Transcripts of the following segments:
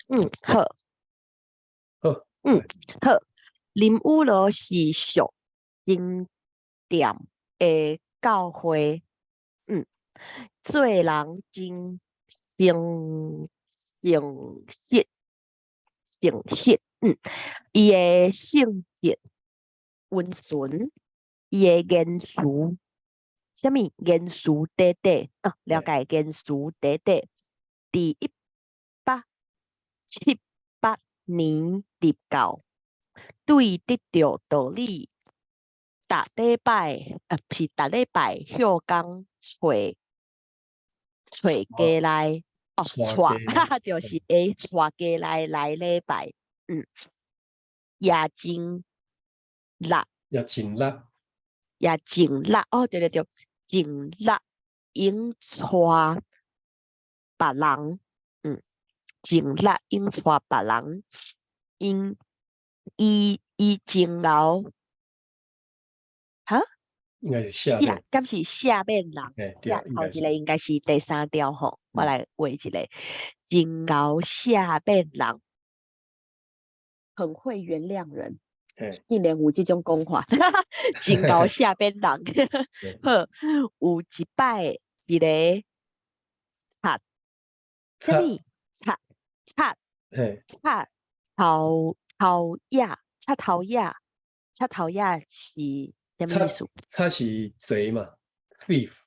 嗯，好。好。嗯，好。林雨羅是屬新店的教會，做人真誠誠實，誠實，伊的性質溫順，伊的言辭，啥物言辭短短，啊，了解言辭短短。佇1878年入教，對得著道理，逐禮拜，啊，毋是逐禮拜歇工揣揣家內，哦，帶，就是會帶家內來禮拜，也盡力，也盡力，也盡力，哦，對對對，盡力應帶別人，盡力應帶別人，因伊伊真𠢕，哈？應該是下面，敢是下面人？對，頭一个應該是第三條吼，我來畫一個，真𠢕赦免人，很會原諒人，竟然有這種講法，真𠢕赦免人。好，有一擺一个賊，啥物？賊賊賊頭頭仔，賊頭仔，賊頭仔是啥物意思？賊是賊嘛，thief。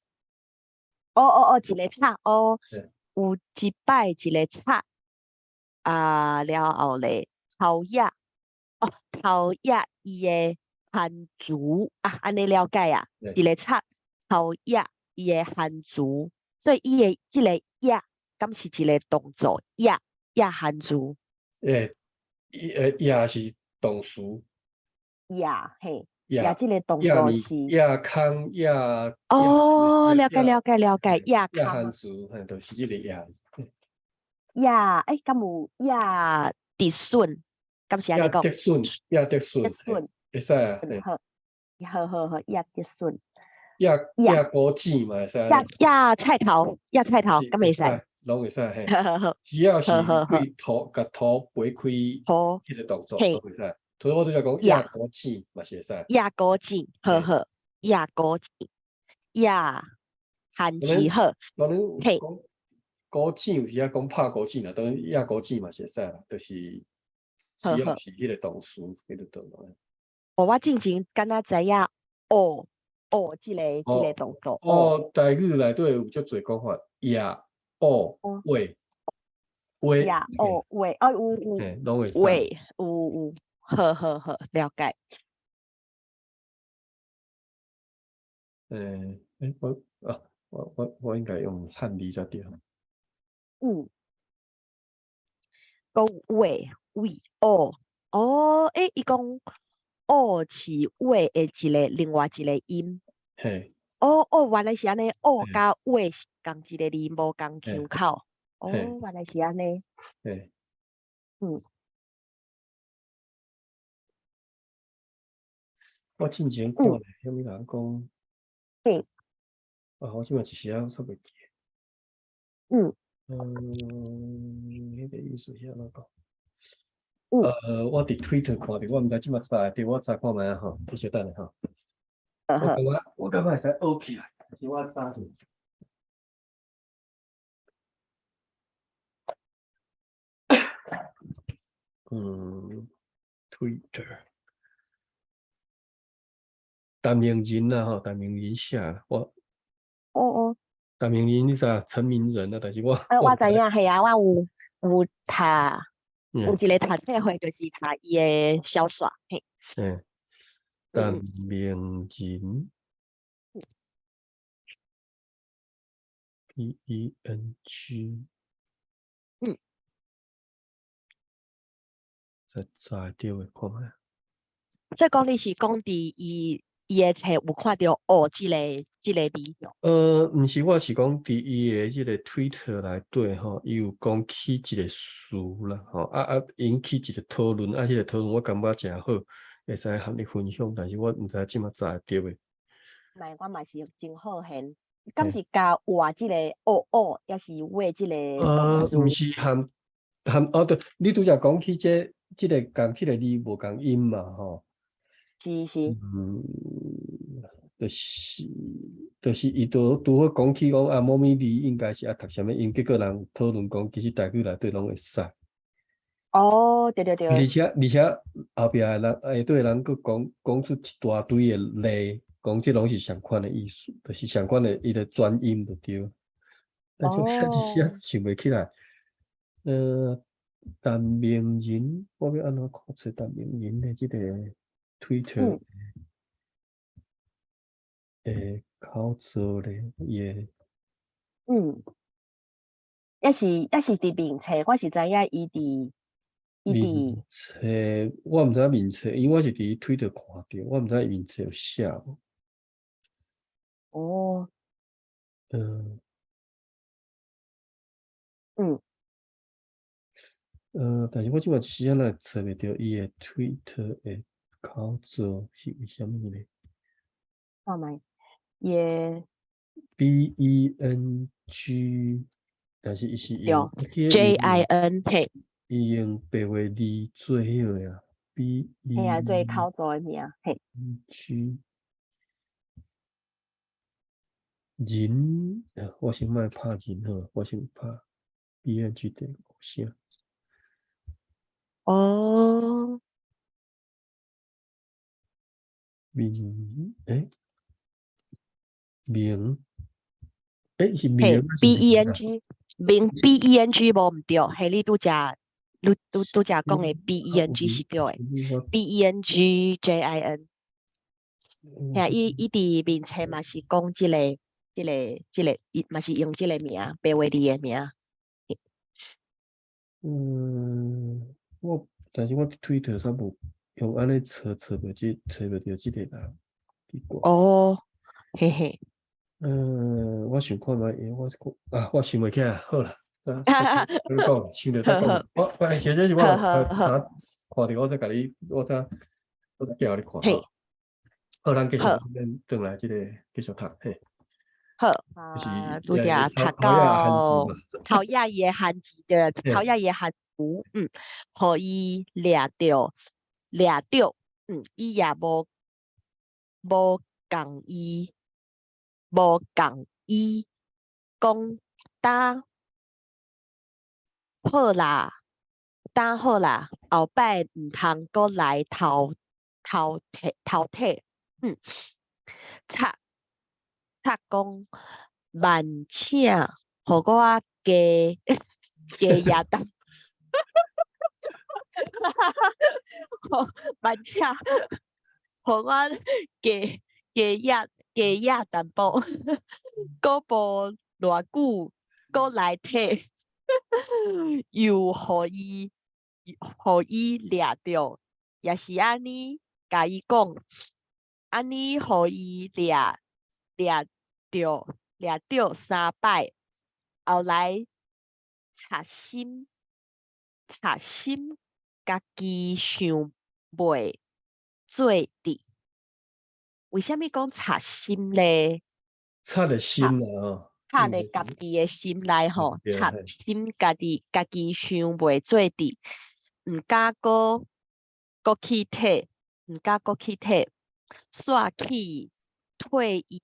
哦哦哦，一个賊哦，有一擺一个賊，啊，了後咧偷掠，哦，偷掠伊的番薯啊，按呢了解啊，一个賊偷掠伊的番薯，所以伊的這个掠，敢是一个動作，掠掠番薯。欸，伊掠是動詞。掠，嘿。掠這个動作是。掠空掠。哦，了解了解了解，掠掠番薯，嘿，就是這个掠。掠，欸，敢有掠竹筍？敢是按呢講？竹筍，掠竹筍，竹筍，會使啊。好，好好好，掠竹筍。掠掠果子嘛會使。掠掠菜頭，掠菜頭，敢會使？攏會使嘿。只要是對土共土撥開，彼个動作都會使。所以我拄才講掠果子嘛是會使。掠果子，好好，掠果子，掠番薯好。當然講果子有時仔講拍果子啦，當然掠果子嘛是會使啦，就是只要是彼個動詞，彼個動作。哦，我進前敢若知影哦哦，這个動作。哦，台語內底有足濟講法，掠、哦、話、話。掠、哦、話，哦有有。攏會使。話有有，好好好，了解。欸，我啊，我我我應該用漢字才對。講話位哦哦，欸，伊講哦是話的一个另外一个音。嘿。哦哦，原來是按呢，哦佮話是仝一个字，無仝腔口。哦，原來是按呢。嘿。我進前看咧，啥物人講？啊，我這擺一時仔煞袂記。彼个意思是按怎講？我佇 Twitter 看著，我毋知這擺查會著，我查看覓仔吼，你稍等下吼。我感覺我感覺會使學起來，但是我查者。Twitter，陳明仁啊吼，陳明仁寫我。哦哦。陳明仁你知影？陳明仁啊，但是我。我知影，係啊，我有有讀，有一个讀冊會，就是讀伊的小說，嘿。陳明仁，PENG，再查著的看覓。這講你是講佇伊伊的冊有看著哦，這个字？毋是，我是講佇伊的這个 Twitter 內底吼，伊有講起一个詞啦，吼，啊啊引起一个討論，啊，彼个討論我感覺誠好，會使和你分享，但是我毋知這擺查會著袂。莫，我嘛是真好現，敢是加換這个哦哦，抑是畫這个動詞？毋是含含哦對，你拄才講起這這個仝這個字無仝音嘛吼。是是。就是伊拄拄好講起講啊，某物字應該是愛讀啥物音，結果人討論講其實台語內底攏會使。哦，對對對。而且後壁的人下底人閣講講出一大堆的例，講這攏是相款的意思，就是相款的伊個轉音就對。但是我一時想袂起來。陳明仁，我欲按怎看揣陳明仁的這個 Twitter 的口座咧，伊的。嗯，抑是佇面冊，我是知影伊佇伊面佇冊，我毋知影面冊，因為我是佇 Twitter 看著，我毋知伊面冊有寫無。哦。但是我這擺一時間會揣袂著伊的 Twitter 的口座是為啥物呢？看覓，伊的 BENG，但是伊是用 JIN 嘿。伊用白話字做彼個啊，B E 嘿啊，做口座的名，嘿。 G 仁，我先莫拍仁好，我先拍 BNG 點五聲。哦。明，欸？明，欸，是明 BENG，明 BENG 無毋對，係你拄才，你拄拄才講的 BENG 是對的，BENGJIN。嘿，伊伊佇面冊嘛是講這個、這個、這個，伊嘛是用這個名，白話字的名。嗯，我但是我 Twitter 上無用按呢揣揣袂這揣袂著這個人，奇怪。哦，嘿嘿。嗯，我想看覓，我啊，我想袂起來，好啦，啊，你講，想著再講。我我或者是我看著我再共你，我再寄予你看。好，咱繼續，咱轉來這個繼續讀，嘿。好，啊，拄才讀到討厭伊的漢字，對，討厭伊的漢字，予伊掠著，掠著，伊也無無共伊，無共伊講，擔好啦，擔好啦，後擺毋通閣來偷偷提偷提，賊賊講萬請予我加加壓淡，萬請予我加加壓加壓淡薄，閣無偌久閣來提，又予伊予伊掠著，也是按呢共伊講，按呢予伊掠掠著掠著三擺，後來賊心賊心家己想袂做佇。為啥物講賊心咧？賊的心啦吼，賊咧家己的心內吼，賊心家己家己想袂做佇，毋敢閣閣去提，毋敢閣去提，煞去退伊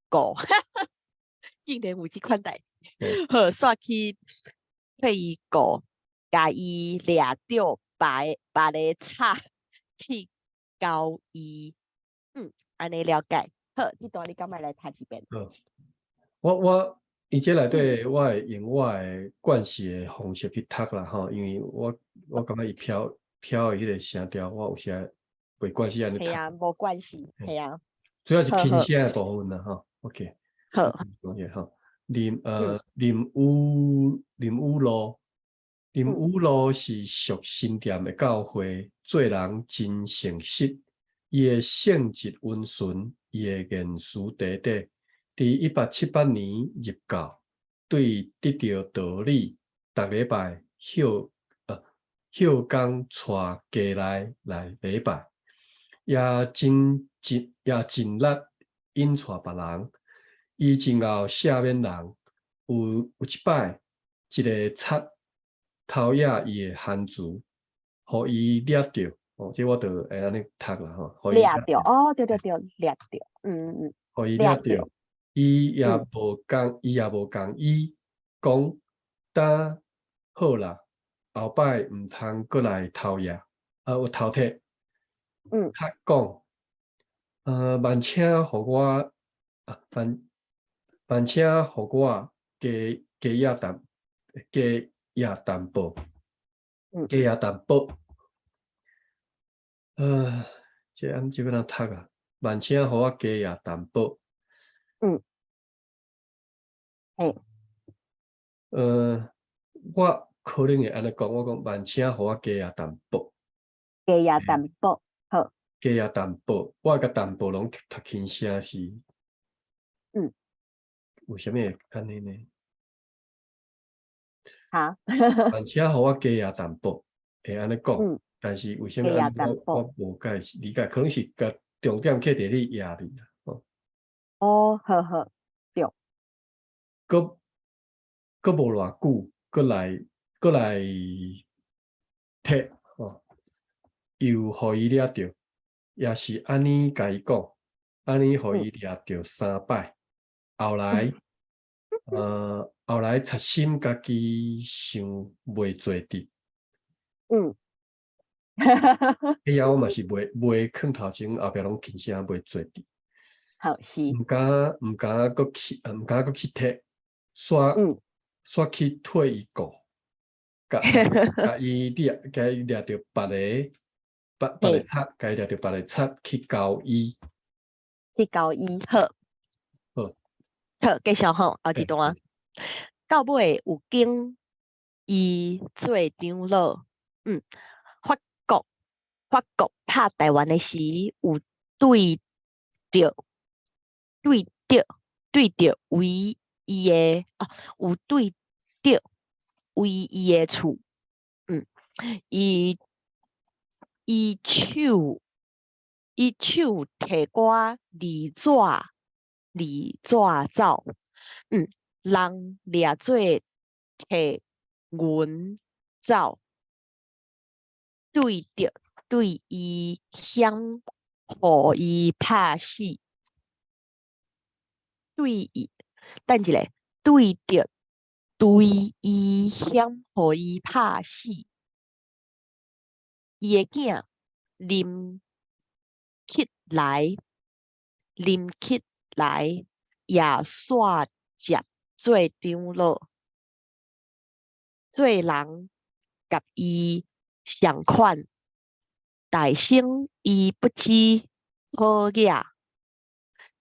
告，竟然有這款代誌，好，煞去退伊告，共伊掠著別別个賊去交伊，按呢了解。好，這段你敢愛來讀一遍？好，我伊這內底我會用我的慣勢的方式去讀啦吼，因為我感覺伊飄飄的彼個聲調，我有時袂慣勢按呢讀。係啊，無慣勢，係啊。主要是輕聲的部分啦吼。OK。好。吼，林雨林雨露，林雨露是屬新店的教會，做人真誠實，伊的性質溫順，伊的言辭短短。佇1878年入教，對得著道理，逐禮拜歇歇工帶家內來禮拜，也真盡也盡力引帶別人。伊真𠢕赦免人。有有一擺，一个賊偷掖伊的番薯，予伊掠著，哦，這我就會按呢讀啦吼，掠著，哦，對對對，掠著，嗯嗯，予伊掠著，伊也無共，伊也無共伊講，呾好啦，後擺毋通閣來偷掖，啊，有偷摕，較講，萬請予我，啊，萬萬請予我加加掖淡，加掖淡薄，加掖淡薄，這按這欲按怎讀啊？萬請予我加掖淡薄，嘿。我可能會按呢講，我講萬請予我加掖淡薄，加掖淡薄，好。加掖淡薄，我共淡薄攏讀輕聲是，為啥物會按呢呢？哈？萬請予我加掖淡薄，會按呢講，但是為啥物按呢我我無解理解，可能是共重點放佇你掖裡啦，吼。哦，好好，對。閣閣無偌久，閣來閣來摕，吼，又予伊掠著，也是按呢共伊講，按呢予伊掠著三擺。後來，後來賊心家己想袂做佇。彼下我嘛是袂袂囥頭前，後壁攏輕聲袂做佇。好是。毋敢毋敢閣去，毋敢閣去摕，煞煞去退伊告，共共伊掠，共伊掠著別个，別別个賊，共伊掠著別个賊去交伊。去交伊，好。好。好，繼續吼，後一段。到尾有經伊做長老，法國法國拍臺灣的時，有對著對著對著為伊的啊，有對著為伊的厝，伊伊手伊手提寡字紙字紙走，人掠做提銀走，對著對伊險予伊拍死，對伊等一下，對著對伊險予伊拍死，伊的囝林克來林克來也煞接做長老，做人佮伊仝款，大生伊不知好額，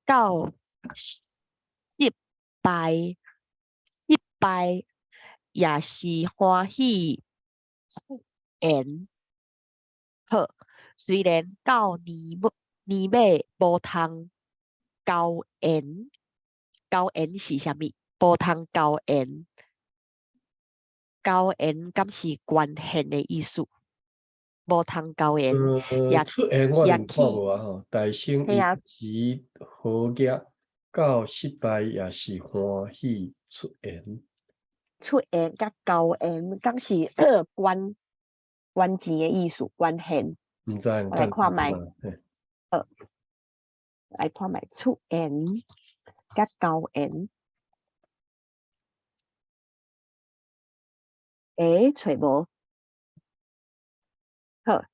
到失敗失敗也是歡喜出現。好，雖然到年尾年尾無通交緣，交緣是啥物？無通交緣，交緣敢是捐獻的意思？無通交緣，也出緣我也就看無啊吼，大生伊是好額，到失敗也是歡喜出緣。出緣佮交緣，敢是捐捐錢的意思？捐獻。毋知，我來看覓。好，來看覓出緣佮交緣。欸，揣無？好，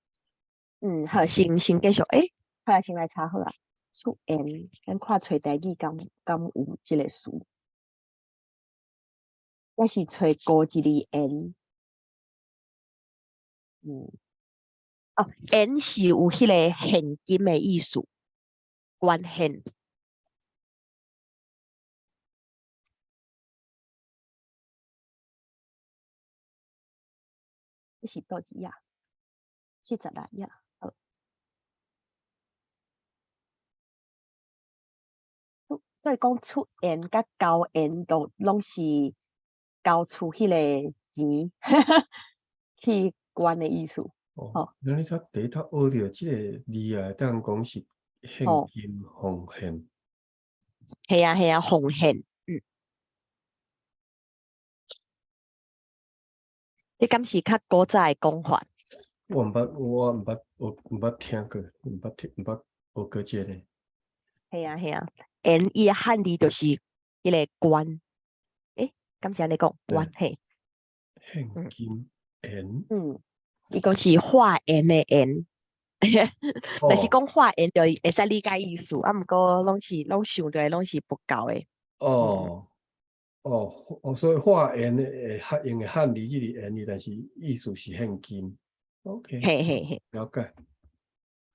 好，先先繼續。欸，好，先來查好啊。出緣，咱看揣台語敢敢有這個詞？我是揣高一個緣。哦，緣是有彼個現金的意思，捐獻。這是佗一頁？76頁。好。所以講出緣佮交緣都攏是交出彼個錢去捐的意思。哦，咱你才第一頭學著這個字啊，當講是現金奉獻。係啊係啊，奉獻。這敢是較古早的講法？我毋捌，我毋捌，我毋捌聽過，毋捌聽，毋捌學過這个。嘿啊嘿啊，鹽伊的漢字就是彼个官，敢是按呢講？官嘿。現金鹽。嗯，伊講是化緣的緣，若是講化緣就會使理解意思，啊，毋過攏是攏想著的攏是佛教的。哦，哦，哦，所以化緣的漢用的漢字這個緣字，但是意思是現金。OK，嘿嘿嘿，了解。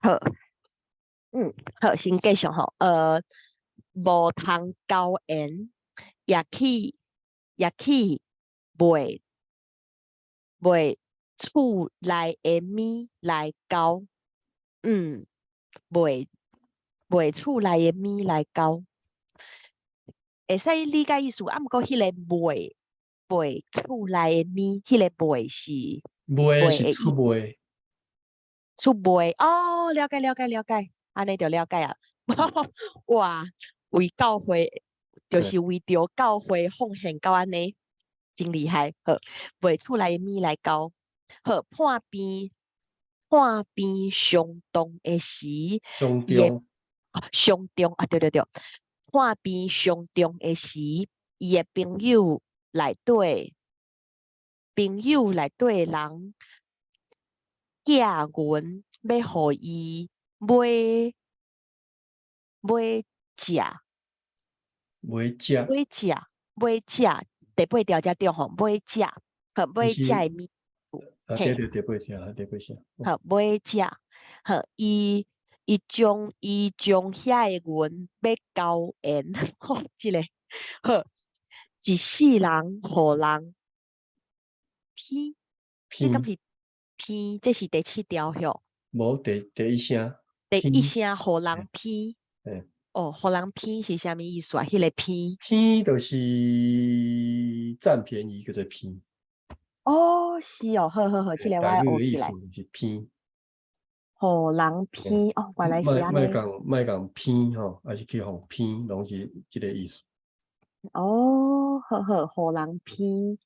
好，好，先繼續吼。無通交緣，也去賣厝內的物來交，賣厝內的物來交，會使理解意思。啊，毋過彼個賣厝內的物，彼個賣是賣是出賣，出賣哦，了解了解了解，按呢就了解啊。哇，為教會就是為著教會奉獻到按呢，真厲害。好，賣厝內的物來交，好，破病傷重的時，傷重，傷重啊，對對對，破病傷重的時，伊的朋友內底人寄銀欲予伊買食，買食，買食，買食，第八條才對吼，買食，好，買食的物，啊，對對，第八條，第八條，好，買食，好，伊將遐个銀欲交緣，好，這个，好，一世人予人騙，這敢是騙？這是第七條吼。無第一聲。第一聲予人騙。哦，予人騙是啥物意思啊？彼个騙。騙就是佔便宜叫做騙。哦，是哦，好好好，這個我愛學起來。是騙。予人騙哦，原來是按呢。莫共莫共騙吼，還是去予騙，攏是這个意思。哦，好好，予人騙，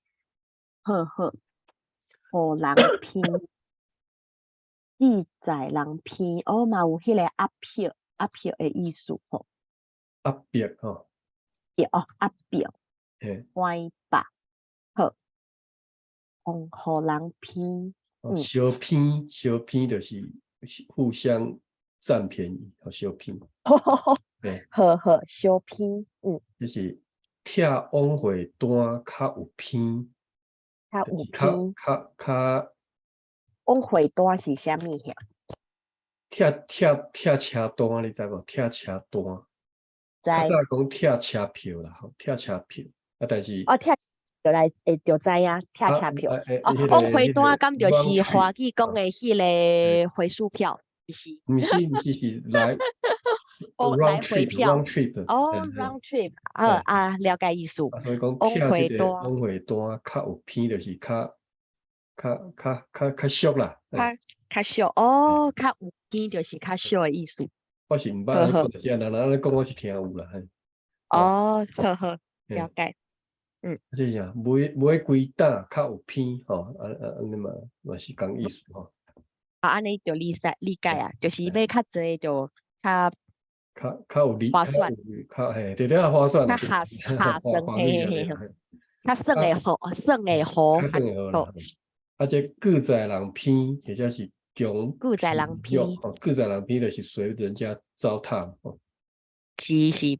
好好，予人騙，志在人騙，哦，嘛有彼个壓迫，壓迫的意思吼。壓迫吼。對哦，壓迫。嘿。歪吧，好，予人騙，相騙，相騙就是互相佔便宜，吼，相騙。好好，相騙，就是拆往回單較有偏，較有偏，較較往回單是啥物遐？拆車單，你知無？拆車單，較早講拆車票啦，吼，拆車票啊，但是哦，拆就來會就知影拆車票。哦，往回單敢就是華語講的彼个回數票，毋是？毋是毋是是來。哦，來回票。 round trip。哦，round trip，啊啊，了解意思。所以講拆這个往回單較有偏，就是較較較較較俗啦。較較俗哦，較有偏就是較俗的意思。我是毋捌按呢講，就是人人按呢講，我是聽有啦。哦，好好，了解。這是啥？買幾擔較有偏吼，啊啊按呢嘛嘛是仝意思吼。啊，按呢就理解啊，就是買較濟就較較較有利，划算，較嘿，對對啊，划算，較合合算，嘿嘿嘿，較算會好，算會好，較算會好啦。啊，這閣載人騙，或者是強閣載人騙，閣載人騙就是隨人家糟蹋，是是，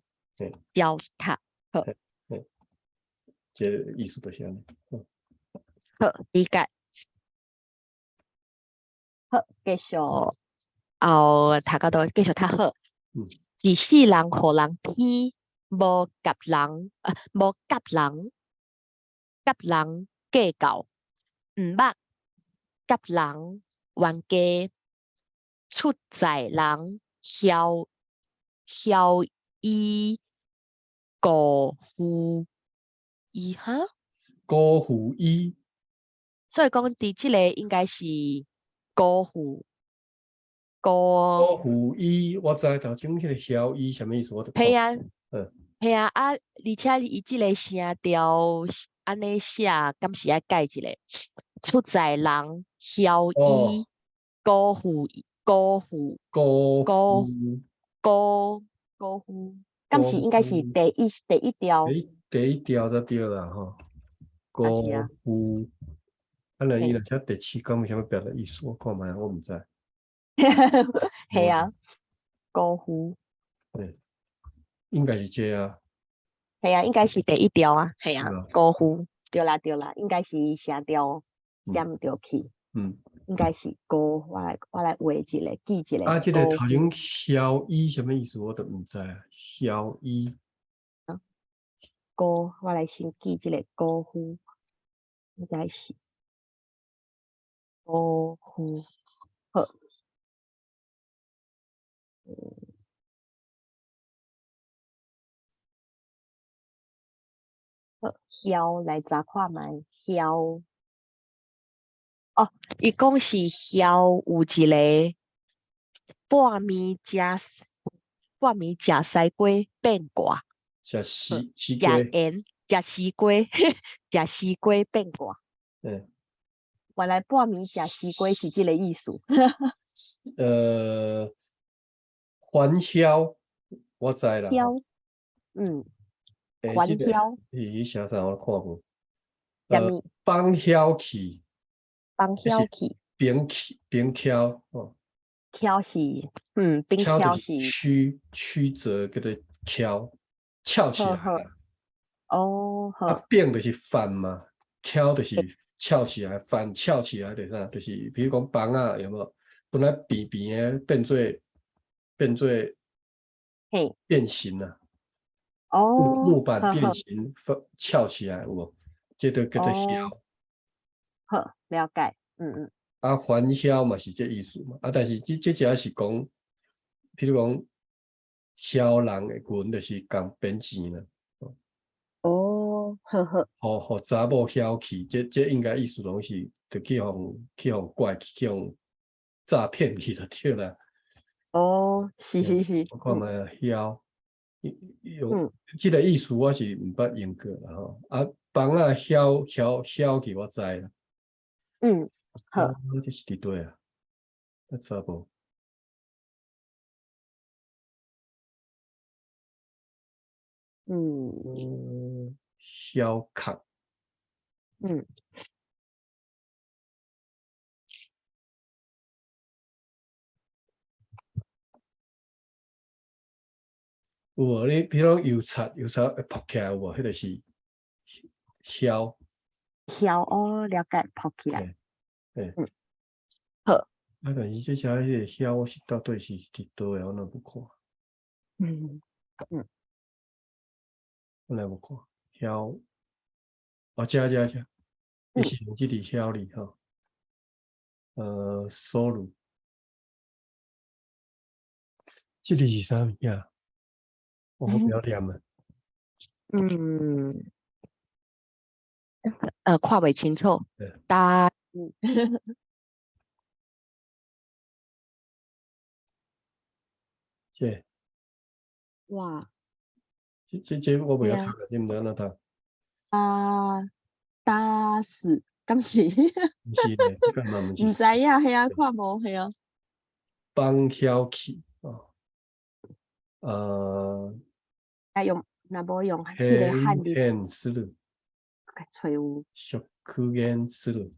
糟蹋，好，這个意思就是按呢。好，理解。好，繼續，後讀到佗，繼續讀好。一世人予人騙，無共人啊，無佮人，佮人計較，毋捌佮人冤家，出在人囂囂伊辜負伊哈？辜負伊。所以講，佇這个應該是辜負。辜負伊，我知頭前彼个囂伊啥物意思，我就嘿啊，嘿啊，啊，而且伊這个聲調按呢寫，敢是愛改一下？出在人囂伊辜負辜負辜辜負辜辜負，敢是應該是第一條？第一條才對啦吼。辜負，啊，那伊若寫第七，敢有啥物別的意思？我看覓，我毋知。係啊，辜負。對，應該是這啊。係啊，應該是第一條啊，係啊，辜負，對啦對啦，應該是寫著寫毋著去。應該是辜，我來畫一個，記一個。啊，這個頭前囂伊啥物意思？我都毋知啊。囂伊。辜，我來先記這個辜負，應該是辜負，好。好，囂來查看覓，囂。哦，伊講是囂有一個半暝食西瓜變卦，食西瓜，食鹽食西瓜，食西瓜變卦。原來半暝食西瓜是這個意思。還囂，我知啦。囂，還囂。伊寫啥我看無。啥物？放囂去。放囂去。平起平翘哦。翘是，平翘是曲折叫做翘，翘起来。哦，好。啊，扁就是反嘛，翘就是翘起来，反翘起来就是啥？就是比如講枋仔有無？本來扁扁的變做變形啊。木板變形，翹起來有無？這就叫做囂。好，了解。啊，還囂嘛是這意思嘛。啊，但是這只是講，譬如講，囂人的群就是共變錢啦。哦，呵呵。予查某囂去，這應該意思攏是，就去予拐去，去予詐騙去就對啦。哦，是是是。我看覓啊，囂，有這個意思，我是毋捌用過啦吼。啊，枋仔囂囂囂去，我知啦。好。這是佇佗啊？啊，查無。囂殼。有無？你比如講油漆，油漆會曝起來有無？彼個是囂。囂哦，了解，曝起來。好。啊，但是這只彼個囂，我是到底是佇佗的？我若無看。我來無看囂。哦，這這這，伊是用這個囂哩吼。收入。這個是啥物件？我不曉念啊。看袂清楚。打。這。哇。這我袂曉讀，你毋知按怎讀？啊，打死，敢是？毋是咧，這個嘛毋是。毋知影，係啊，看無，係啊。放囂去哦。啊用，若無用彼個漢字。変する。揣有。削減する。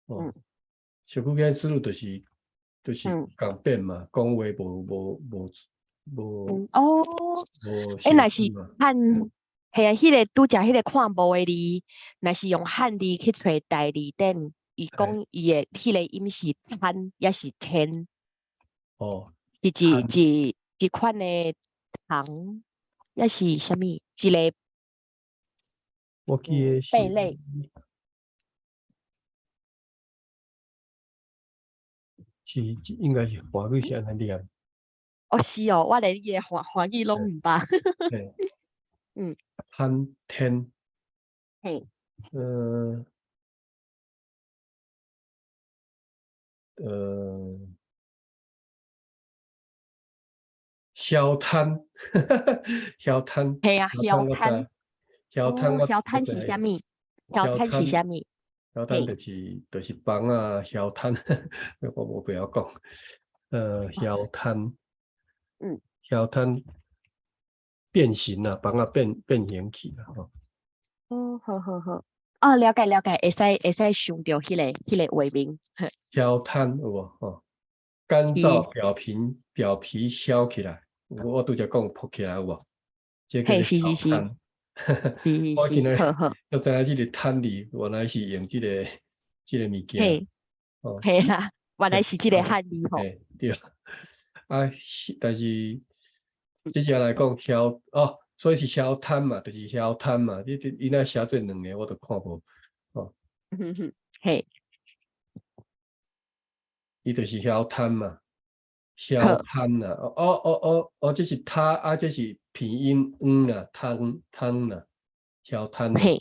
哦。削減する就是共變嘛，講話無哦。欸，若是漢，係啊，彼個拄則彼個看無的字，若是用漢字去揣台字典，伊講伊的彼個音是攤，抑是天。哦。是一款的糖，抑是啥物？一個。我記得是。貝類。是應該是華語是按呢念。哦，是哦，我連伊的華語攏毋捌。潘天。囂攤，囂攤。係啊，囂攤。囂攤，囂攤是啥物？囂攤是啥物？囂攤就是枋仔囂攤，我無必要講。囂攤，囂攤變形啦，枋仔變形去啦，吼。哦，好好好，哦，了解了解，會使想著彼個畫面。囂攤有無？吼，乾燥表皮囂起來，我拄才講噗起來有無？這叫做囂攤。我今日才知影這个攤字原來是用這個物件。哦，嘿啊，原來是這个漢字吼。對。啊，但是這隻來講囂哦，所以是囂攤嘛，就是囂攤嘛。你伊若寫做兩个，我都看無。哦。伊就是囂攤嘛，囂攤啦。哦哦哦哦，這是他啊，這是拼音嗯啦，攤攤啦，囂攤。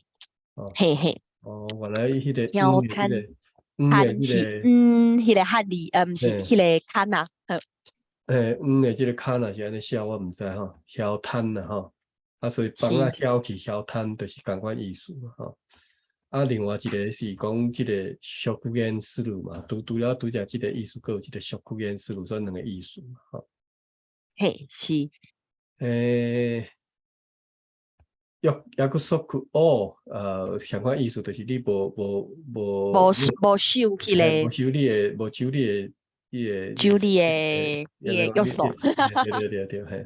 哦，嘿嘿。哦，原來彼个囂攤，攤是彼个漢字，毋是彼个坎啊。嘿，嗯的這个坎若是按呢寫，我毋知吼，囂攤啦吼。啊，所以枋仔囂去囂攤，就是仝款意思嘛吼。啊，另外一个是講這个削減思路嘛，除了拄才這个意思，閣有這个削減思路，所以兩个意思嘛吼。嘿，是。約束哦，相款意思就是你無無守彼个，無守你的你的守你的約束。對對對對，嘿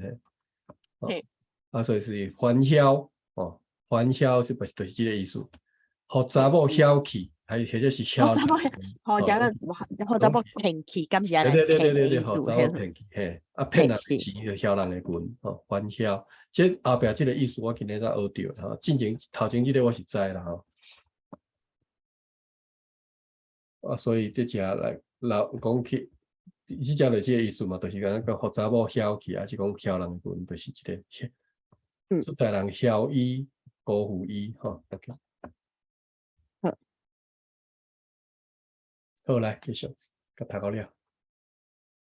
嘿。啊，所以是煩囂哦，煩囂是不是就是這个意思？予查某囂去，還或者是囂人？予查某，予查某騙去，敢是按呢？對對對對對，予查某騙去，嘿，啊騙人的錢就囂人的銀，吼，煩囂。這後壁這个意思我今日才學著，吼，進前頭前這个我是知啦，吼。啊，所以這只來老講起，這只就這个意思嘛，就是講講予查某囂去，還是講囂人銀，就是這个。出在人囂伊，辜負伊，吼，OK。好，好，來繼續，佮讀到了。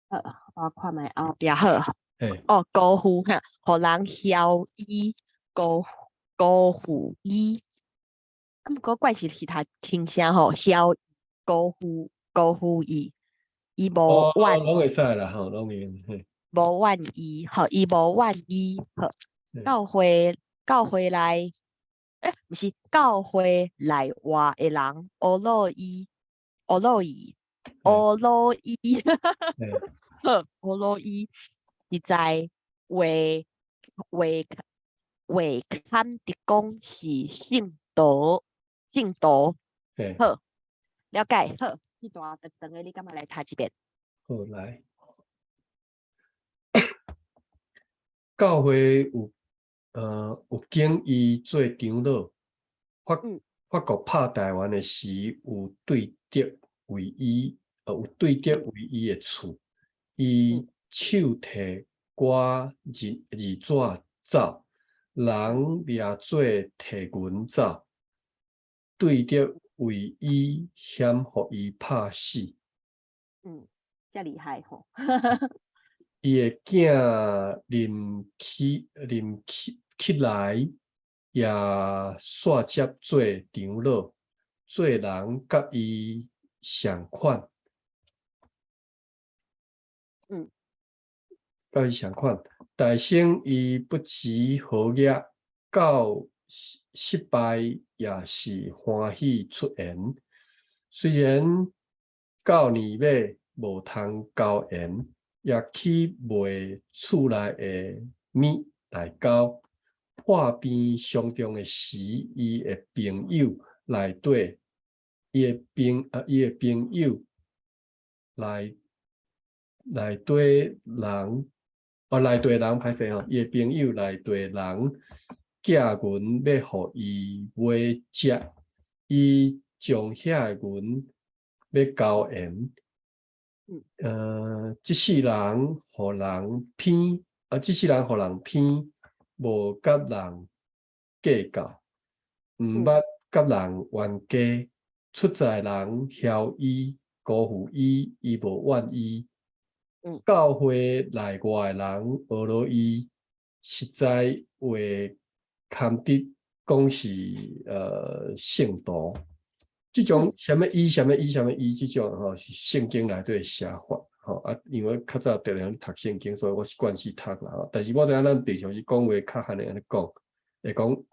好，我看覓後壁好。哦，辜負哈，予人囂伊，辜負伊。啊，毋過怪是是讀輕聲吼，囂辜負伊，伊無願。攏會使啦，吼，攏會。無願意，吼，伊無願意，好。教會內，毋是教會內外的人，呵咾伊，呵咾伊，呵咾伊，好，呵咾伊，實在話話話堪得講是聖徒，聖徒，好，了解，好，這段長長的，你敢欲來讀一遍？好，來。教會有經伊做長老，法國拍台灣的時，有對德為伊的厝，伊手提歌字紙走，人掠做提銀走，對德為伊險予伊拍死。嗯，遮厲害吼！伊的囝林起來，也煞接做長老，做人佮伊相款。佮伊相款，大生伊不辭好業，到失敗也是歡喜出言。雖然到年尾無通交緣，也去賣厝內的物來交。破病傷重的時，伊的朋友內底，伊的朋友內底人，哦，內底人歹勢吼，伊的朋友內底人寄銀欲予伊買食，伊將遐个銀欲交緣。這世人予人騙，啊，這世人予人騙，無佮人計較，毋捌佮人冤家，出在人囂伊，辜負伊，伊無怨伊。教會內外的人呵咾伊，實在話堪得講是聖徒。這種啥物伊啥物伊啥物伊這種吼，是聖經內底寫法吼啊，因為較早常常讀聖經，所以我是慣勢讀啦吼。但是我知影咱平常時講話較罕會按呢講，會講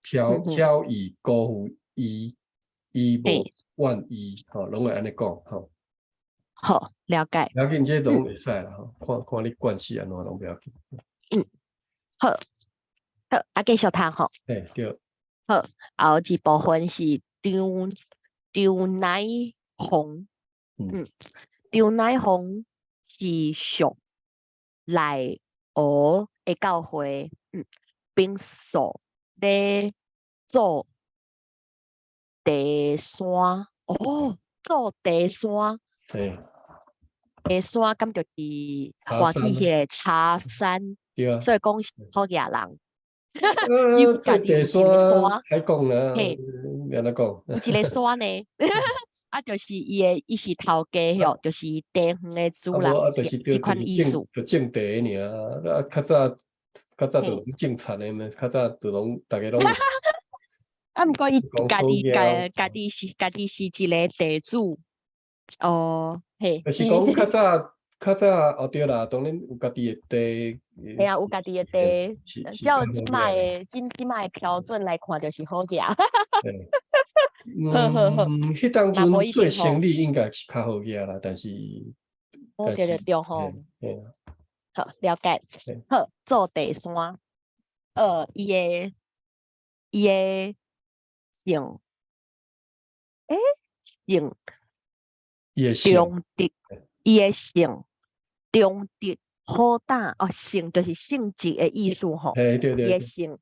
曉曉伊辜負伊，伊無怨伊吼，攏會按呢講吼。好，了解。不要緊，這攏會使啦吼，看看你慣勢按怎攏不要緊。嗯，好，好，啊，繼續讀吼。嘿，對。好，後一部分是張乃紅，張乃紅是屬內湖的教會，平素咧做地山，哦，做地山，地山敢就是歡喜彼個茶山，對啊，所以講是好額人。做地山歹講啦，按怎講？有一個山呢，啊，就是伊的，伊是頭家吼，就是地方的主人，這款意思。就種地爾，啊，較早就種田的嘛，較早就攏逐家攏。啊，毋過伊家己是一個地主，哦，嘿。就是講較早。較早哦對啦，當然有家己的地。嘿啊，有家己的地，照這擺的標準來看，就是好額。嗯，彼當陣做生理應該是較好額啦，但是，對對對吼。好，了解。好，做地山，伊的姓，欸，姓，中德，伊的姓。中德好膽哦，性就是性質的意思吼。對對對。伊的性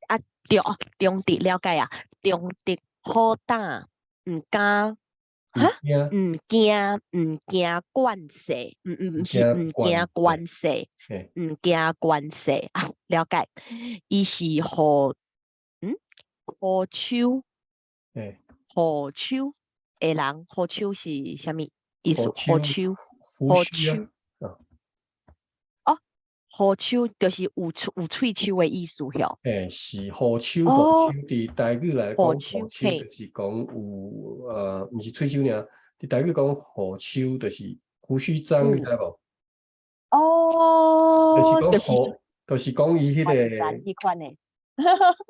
啊，對哦，中德了解啊，中德好膽，毋敢，哈，毋驚管勢，毋毋毋是毋驚權勢，毋驚權勢啊，了解。伊是虎丘，虎丘的人，虎丘是啥物意思？虎丘，虎丘。哦，虎丘就是有喙鬚的意思吼。嘿，是虎丘，虎丘佇台語來講，虎丘就是講有毋是喙鬚爾，佇台語講虎丘就是胡鬚張，你知無？哦，就是講虎，就是講伊彼個，彼款的，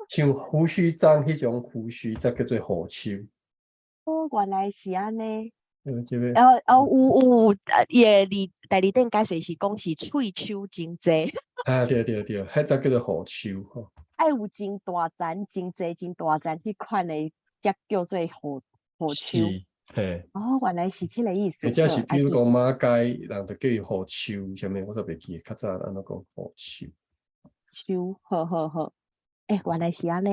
像胡鬚張彼種胡鬚，才叫做虎丘。哦，原來是按呢。然後哦，有，伊的字大字典解釋是講是喙鬚真濟。啊，對對對，彼才叫做虎丘吼。愛有真大層、真濟、真大層彼款的，才叫做虎丘。嘿。哦，原來是這個意思。或者是比如講馬偕，人就叫伊虎丘，啥物我都袂記，較早按怎講虎丘。丘，好好好。欸，原來是按呢。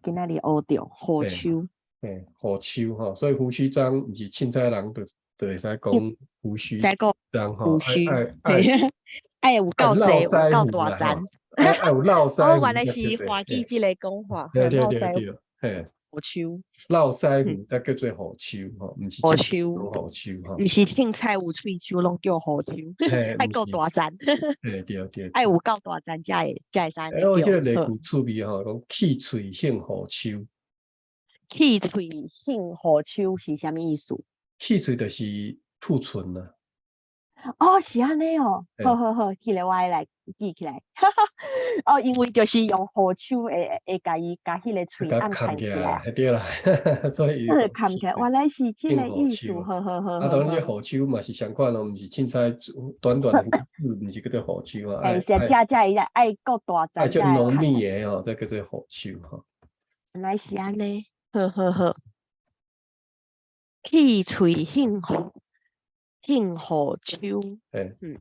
今仔日學著虎丘。嘿，虎丘吼，所以胡鬚張毋是凊彩人就會使講胡鬚張吼，愛愛愛有夠濟，有夠大層，愛有絡腮。哦，原來是歡喜這個講法。對對對對，嘿，虎丘。絡腮鬍才叫做虎丘吼，毋是虎丘，虎丘吼，毋是凊彩有喙鬚攏叫虎丘，愛夠大層。對對對，愛有夠大層才會使。欸，我這個例句趣味吼，講氣喙性虎丘。氣喙性虎丘是啥物意思？氣喙就是吐唇啦。哦，是按呢哦，好好好，這個我愛來記起來。哦，因為就是用虎丘會共伊共彼個喙按牽起來。對啦，所以牽起來，原來是這個意思。好好好。啊，當然，這虎丘嘛是相款咯，毋是凊彩短短的字，毋是叫做虎丘啊。欸，是啊，遮遮伊愛夠大層。愛足濃密的哦，才叫做虎丘吼。原來是按呢。好好好，氣喙性虎丘，嗯，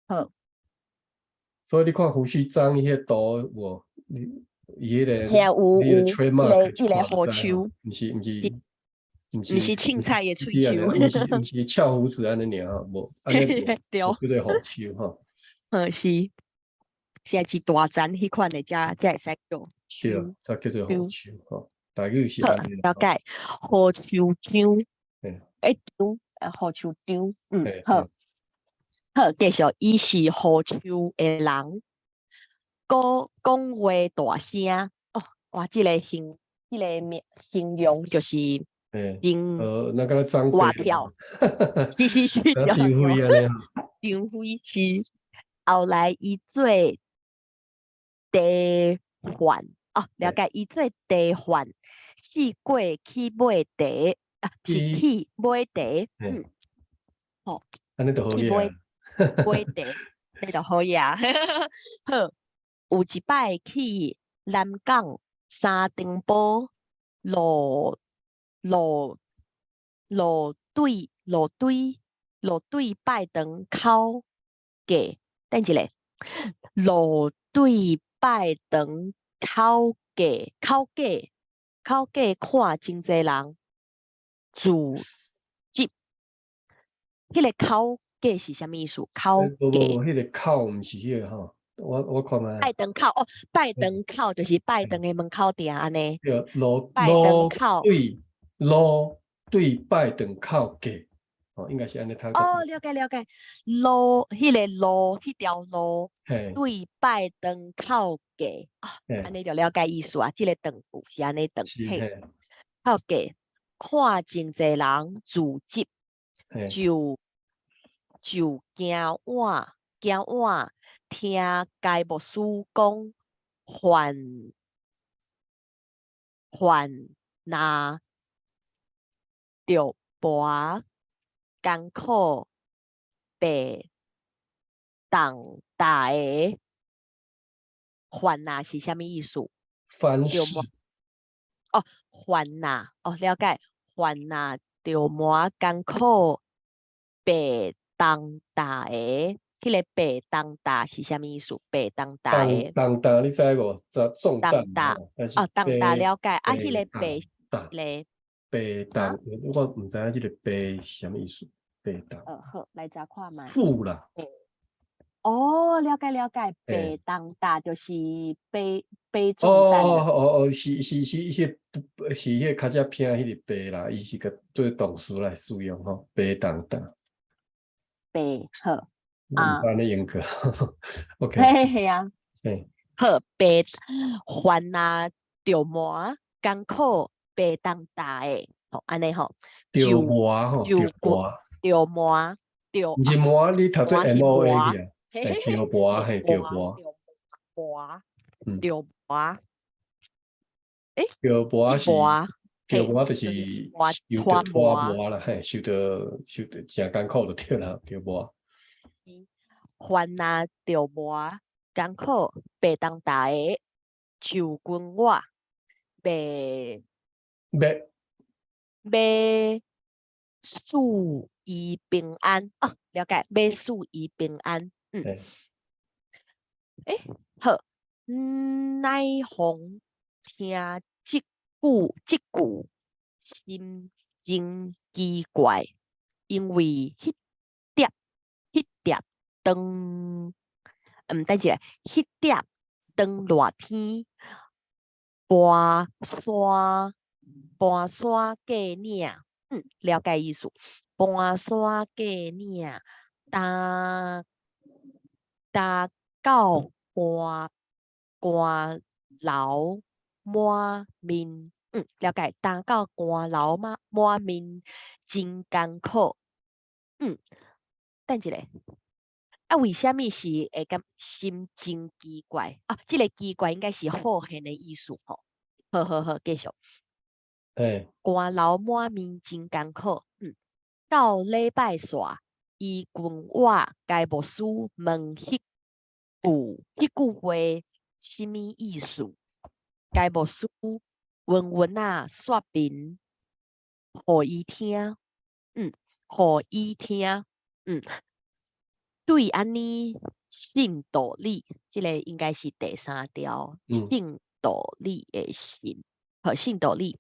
好。所以你看胡鬚張彼個圖有無？你伊彼個，嘿啊，有有，一個虎丘，毋是毋是凊彩的喙鬚，毋是翹鬍子按呢爾，無，按呢對，叫做虎丘吼。嗯，是，是一大層彼款的，才會使叫。對，才叫做虎丘吼。大概是按呢。了解，虎丘張，欸張，虎丘張，嗯，好，好，繼續，伊是虎丘的人，閣講話大聲，哦，哇，這個形，這個名形容就是嘿，真那個張飛活跳，是是是，張飛按呢。張飛是。後來伊做茶販，哦，了解，伊做茶販，四過去買茶，啊，是去買茶，嗯，好，按呢就好去買買茶，按呢就好呀。好，有一擺去南港三重埔路路路對路對路對拜堂口過，等一下，路對拜堂口過口過口過看真濟人自執，彼個口過是啥物意思？口無無無，彼個口毋是彼個吼，我看覓。拜堂口哦，拜堂口就是拜堂的門口埕按呢。對，路拜堂口對路對拜堂口過，哦，應該是按呢讀。哦，了解了解，路彼個路，彼條路對拜堂口過，哦，按呢就了解意思啊。這個斷句是按呢斷，嘿，口過看真濟人自執，就驚碗驚碗聽該牧師講，犯犯若著磨艱苦白重擔的煩惱是啥物意思？凡事哦，煩惱哦，了解。煩惱著磨艱苦白重擔的，彼個白重擔是啥物意思？白重擔的重擔你知無？就重擔哦，重擔了解。啊，彼個白咧，白重，我毋知影這個白是啥物意思。白重。好，來查看覓。負啦。哦，了解了解，白重擔就是背背重擔。哦哦哦，是是是，彼個是彼個較早偏彼個白啦，伊是個做動詞來使用吼，白重擔。白好啊，按呢用過，OK。嘿嘿啊，好白煩啊，著磨艱苦白重擔的，吼按呢吼。著磨吼，著磨。著磨，著。毋是磨，你讀做 M O A 去啊？著磨嘿，著磨。磨，著磨。欸？著磨是，著磨就是受著拖磨啦，嘿，受著受著誠艱苦就對啦，著磨。煩惱著磨艱苦白重擔的，就跟我袂欲欲賜伊平安哦，了解，欲賜伊平安，嗯。欸，好，乃逢聽這句這句，心真奇怪，因為彼碟彼碟當，等一下，彼碟當熱天，跋山跋山過嶺，嗯，了解意思。跋山過嶺，擔擔到寒寒流滿面，嗯，了解。擔到汗流滿滿面，真艱苦。嗯，等一下，啊，為啥物是會感心真奇怪？啊，這個奇怪應該是好現的意思吼。好好好，繼續。汗流滿面真艱苦。嗯，到禮拜煞，伊問我該牧師問彼句彼句話啥物意思？該牧師溫溫仔說明，予伊聽。嗯，予伊聽。嗯，對按呢信道理，這個應該是第三條。信道理的信，好信道理。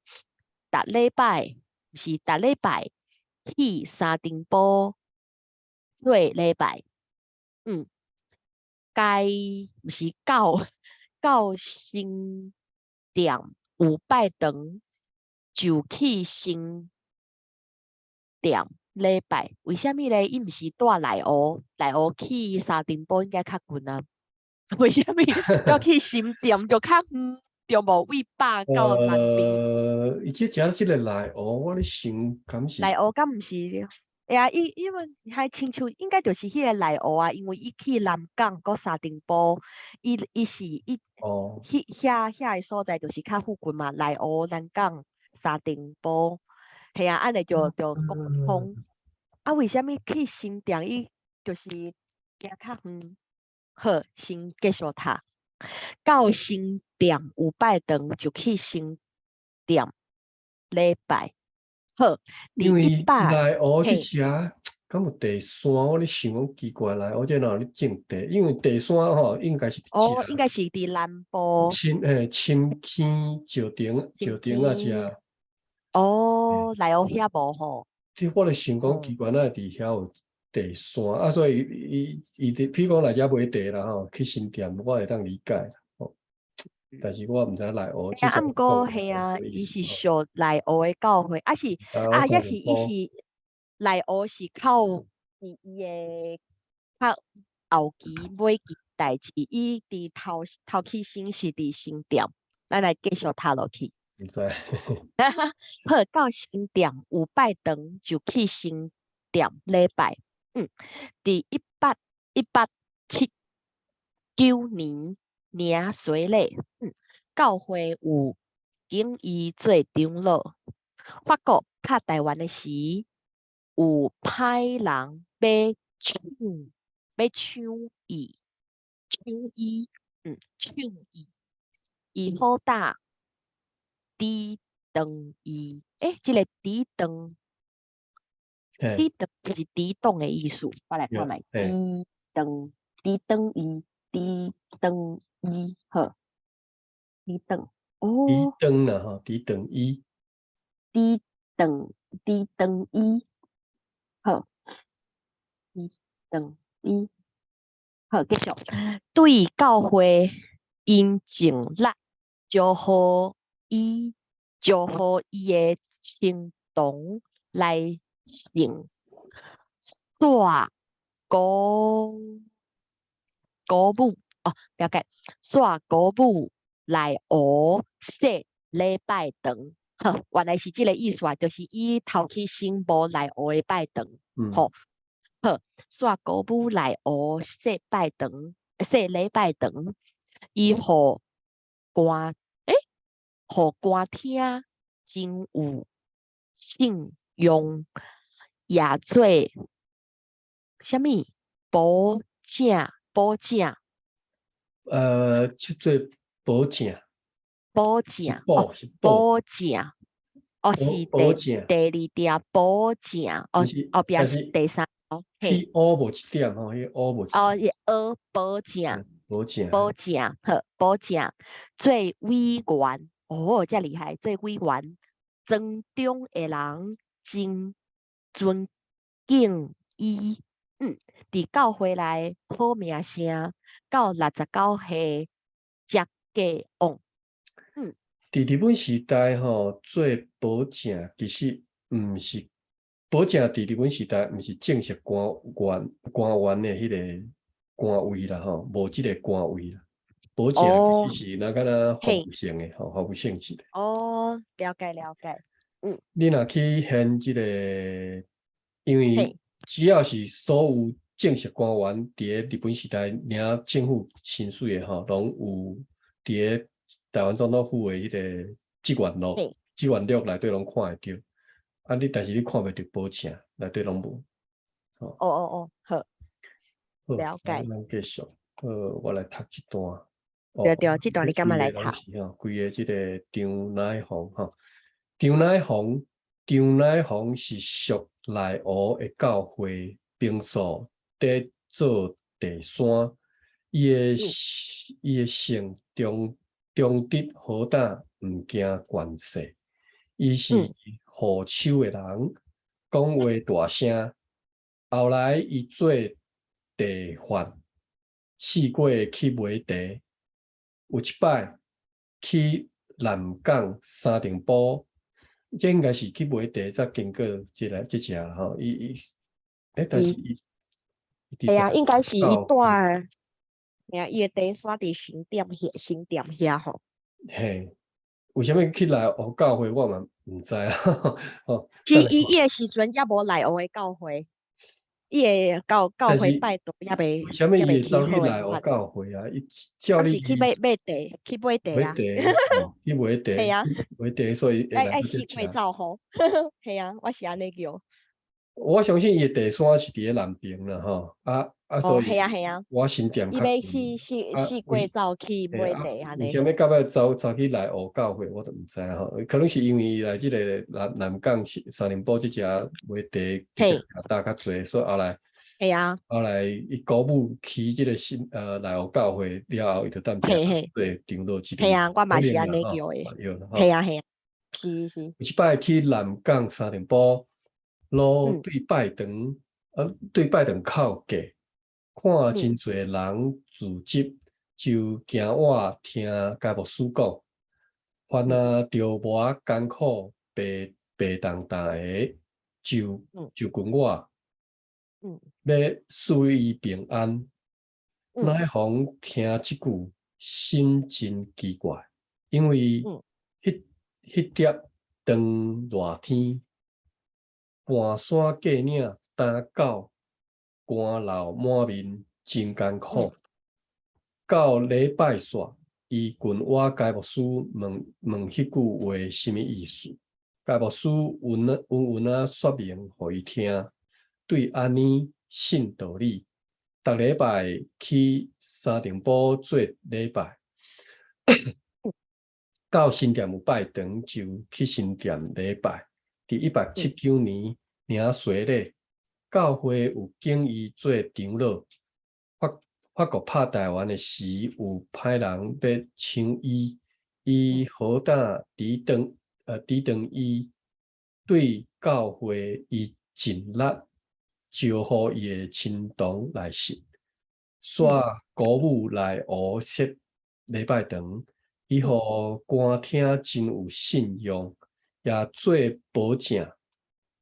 逐禮拜是逐禮拜去三重埔做禮拜。嗯，該毋是到到新店有拜堂，就去新店禮拜。為啥物咧？伊毋是住內湖，內湖去三重埔應該較近啊。為啥物走去新店就較遠？對無？對北到南邊。伊這遮這个內湖，我咧想敢是內湖敢毋是？會啊，伊因為還親像應該就是彼個內湖啊，因為伊去南港閣三重埔，伊是伊彼遐个所在就是較附近嘛，內湖、南港、三重埔，嘿啊，按呢就講通。啊，為啥物去新店？伊就是行較遠。好，先繼續讀。到新店有拜堂，就去新店禮拜。好，因為佇一百內湖這遮敢有茶山？我咧想講奇怪，內湖這哪有咧種茶？因為茶山吼應該是佇哦，遮。應該是佇南部。深坑、石深碇仔坑。遮。哦，內湖遐無吼？這我咧想講奇怪，哪會佇遐有茶山？啊，所以伊佇，比如講來遮買茶啦吼，去新店，我會當理解吼。但是我毋知內湖。啊，毋過嘿啊，伊是屬內湖的教會，啊是啊，抑是伊是內湖是靠伊的較後期尾期代誌，伊佇頭起先是佇新店，咱來繼續讀落去。毋知。好，到新店有拜堂，就去新店禮拜。佇1879年領洗禮，教會有請伊做長老。法國拍臺灣的時，有派人欲搶伊，搶伊，搶伊，伊好膽抵擋伊。這个抵擋，抵擋就是抵擋的意思。我來看覓，抵擋，抵擋伊，抵擋伊，好，抵擋，哦，抵擋啦吼，抵擋伊，抵擋，抵擋伊，好，抵擋伊，好，繼續。對教會𪜶盡力，招呼伊的親同來信，煞鼓舞哦，了解，煞鼓舞內湖設禮拜堂，好，原來是這个意思啊，就是伊頭起先無內湖的拜堂，吼，好，煞鼓舞內湖設拜堂，設禮拜堂，伊予官廳真有信用，也做啥物保正保正，去做保正，保正哦，保正，哦是第二點保正，哦後壁是第三哦，嘿，烏無一點吼，彼烏無一哦，是烏保正，保正，保正，好，保正做委員，哦，遮厲害，做委員，莊中的人真尊敬伊，佇教會內好名聲，到69歲才過往。佇日本時代吼，做保正其實毋是保正，佇日本時代毋是正式官員的彼个官位啦吼，無這个官位啦。保正其實是若敢若服務性的吼，服務性質的。哦，了解了解。你若去現這个，因為只要是所有正式官員佇咧日本時代領政府薪水的吼，攏有佇咧臺灣總統府的彼個職員錄、職員錄內底攏看會著。啊，你但是你看袂著保正，內底攏無。哦哦哦，好，了解。咱繼續，我來讀這段。對對，這段你敢欲來讀？吼，規個這个張乃紅吼，張乃紅，張乃紅是屬內湖的教會平素佇做茶山，伊的性忠直好膽，毋驚權勢。伊是護手的人，講話大聲。後來伊做茶販，四過去買茶。有一擺去南港三重埔，這應該是去買茶，才經過這个這遮啦吼。伊伊，但是伊，係啊，應該是伊蹛，嘿啊，伊的茶山佇新店遐，新店遐吼。嘿，為啥物去內湖教會，我嘛毋知啊。吼，是伊伊的時陣猶無內湖的教會，伊的教會拜堂猶未為啥物伊會走去內湖教會啊？伊照理是去買買地，去買地啊。買地，去買地，係啊，買地，所以愛愛四界走吼。係啊，我是按呢叫。我相信伊的地山是佇咧南邊啦，吼，啊啊，所以係啊係啊，我新店伊欲去四四界走去買地按呢。為啥物到尾走去內湖教會，我都毋知吼，可能是因為伊來這個南港三重埔這遮買地，這搭較濟，所以後來係啊，後來伊姑母起這個新內湖教會了後，伊就踮遮對長老這邊。係啊，我嘛是按呢叫的。係啊係啊，是是。有一擺去南港三重埔。路對拜堂，對拜堂口過，看真濟人聚集，就驚我聽該牧師講，凡啊著無艱苦，白白重重的，就問我，欲賜伊平安。乃逢聽這句，心真奇怪，因為彼彼粒當熱天。盤山過嶺，擔到汗流滿面，真艱苦。到禮拜煞，伊問我該牧師問問彼句話啥物意思？該牧師溫溫溫仔說明予伊聽。對按呢信道理，逐禮拜去三重埔做禮拜，到新店有拜堂就去新店禮拜。佇179年領洗禮，教會有揀伊做長老。法國拍台灣的時，有派人欲搶伊，伊好膽抵擋伊，對教會伊盡力招呼伊的親同來信，煞姑母內湖設禮拜堂，伊予官聽真有信用，也做保證，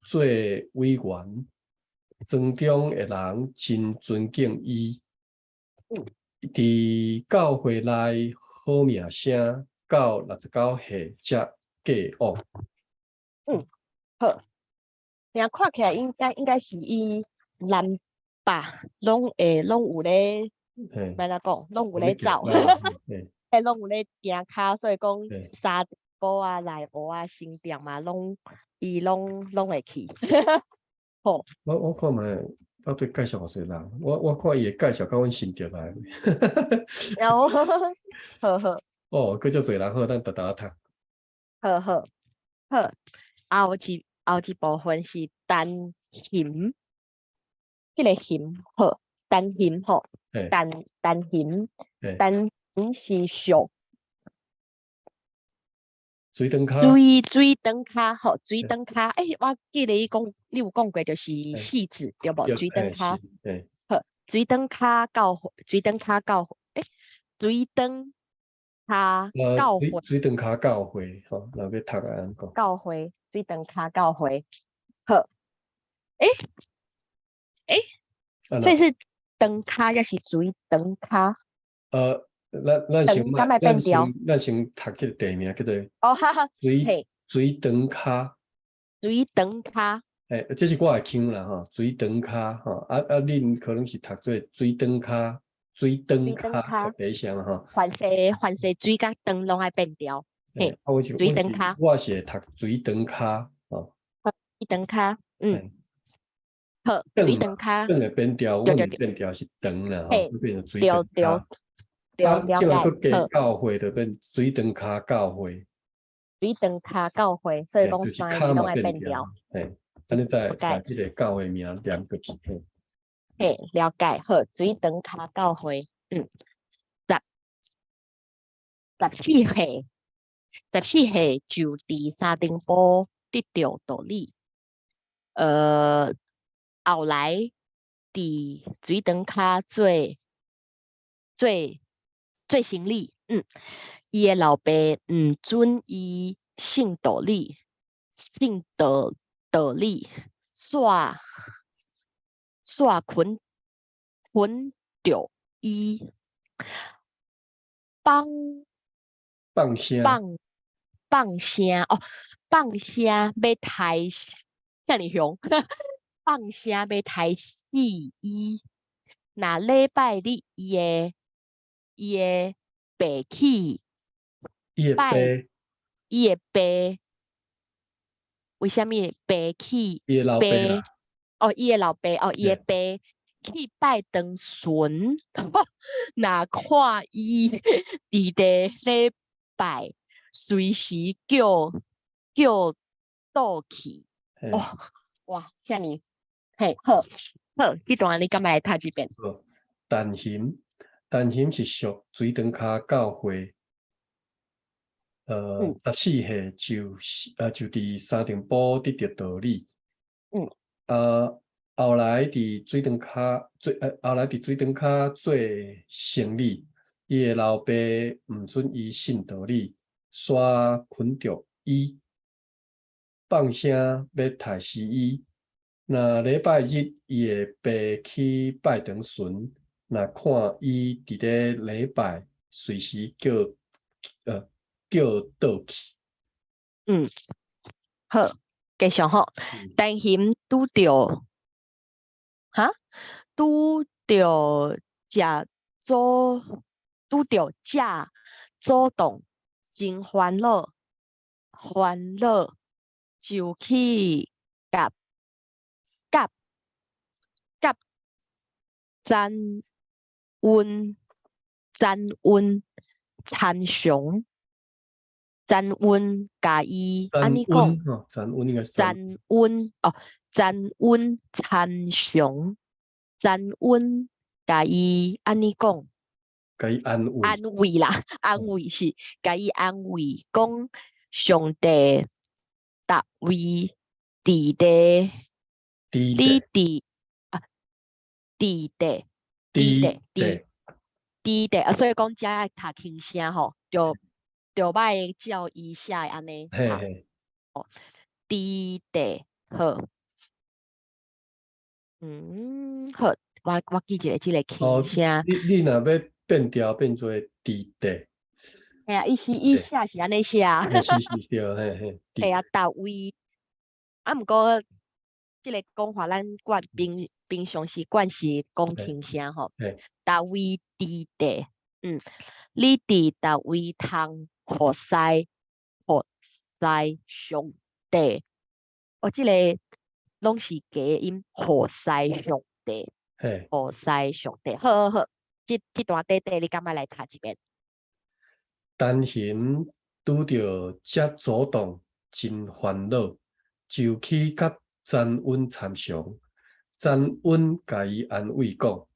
做委員，莊中的人真尊敬伊。佇教會內好名聲，到69歲才過往。嗯，好。聽看起來應該是伊南北攏會攏有咧，欲按怎講，攏有咧走，嘿，攏有咧行跤，所以講三重埔啊、內湖啊、新店啊，攏伊攏會去。好。我看覓到底介紹偌濟人，我看伊的介紹佮阮新竹來。哦，好好。哦，閣足濟人好，咱沓沓讀。好好好，後一部分是陳熊，這個熊好，陳熊吼，陳熊，陳熊是屬水長跤，水長跤吼，水長跤，欸，我記得你有講過就是汐止對無？水長跤，好，水長跤教會，水長跤教會，欸，水長跤教會，水長跤教會，吼，若欲讀按呢講。教會，水長跤教會，好，欸，欸，所以是長跤抑是水長跤？咱先咱先讀這個地名叫做哦，哈哈，水長跤，水長跤，欸，這是我的腔啦吼，水長跤吼，啊啊，恁可能是讀做水長跤，水長跤，第一聲吼。凡勢水佮長攏愛變調，嘿，水長跤，我是會讀水長跤，吼。水長跤，嗯，好，水長跤，長會變調，阮會變調是長啦，吼，變成水長跤。啊，這馬閣加教會就變水長跤教會。水長跤教會，所以講三个攏愛變調。嘿，按呢再把這個教會名念過去。嘿，嘿，了解，好，水長跤教會，嗯，14歲，十四歲就佇三重埔得著道理。後來佇水長跤做生理，嗯，伊的老爸毋准伊信道理，信道理，煞捆著伊，放放聲，放放聲哦，放聲欲刣遮爾凶，放聲欲刣死伊。若禮拜日伊的爸去伊的爸，拜伊的爸，為啥物爸去伊的老爸啦，哦，伊的老爸哦，伊的爸去拜堂神，若看伊佇咧禮拜，隨時叫叫倒去。哦，哇，遐爾嘿，好，好，這段你敢會讀一遍？好，陳熊，陳熊是屬水長跤教會，14歲就佇三重埔得著道理。啊，後來佇水長跤做生理，伊的老爸毋准伊信道理，煞捆著伊，放聲欲刣死伊。若禮拜日伊的爸去拜堂神，若看伊佇咧禮拜，隨時叫倒去。嗯，好，繼續吼。陳熊拄著，哈？拄著食祖，拄著食祖洞，真煩惱，煩惱就去共佮佮詹溫詹溫參詳詹溫共伊按呢講，詹溫應該是詹溫哦，詹溫參詳詹溫共伊按呢講，共伊安慰安慰啦，安慰是共伊安慰，講上帝逐位佇咧。你佇啊，佇咧，佇咧，佇佇咧啊，所以講遮愛讀輕聲吼，就愛照伊寫的按呢。嘿嘿。哦，佇咧，好。嗯，好，我記一下這個輕聲。你若欲變調變做佇咧。嘿啊，伊是伊寫是按呢寫。是是對，嘿嘿。嘿啊，逐位，啊，毋過。這個講法咱慣平平常時慣是講輕聲吼。逐位佇咧，你佇佗位通服侍服侍上帝？哦，這個攏是假音，服侍上帝，服侍上帝。好好好，這段短短你敢欲來讀一遍？陳熊拄著這阻擋，真煩惱，就去佮詹溫參詳，詹溫共伊安慰講：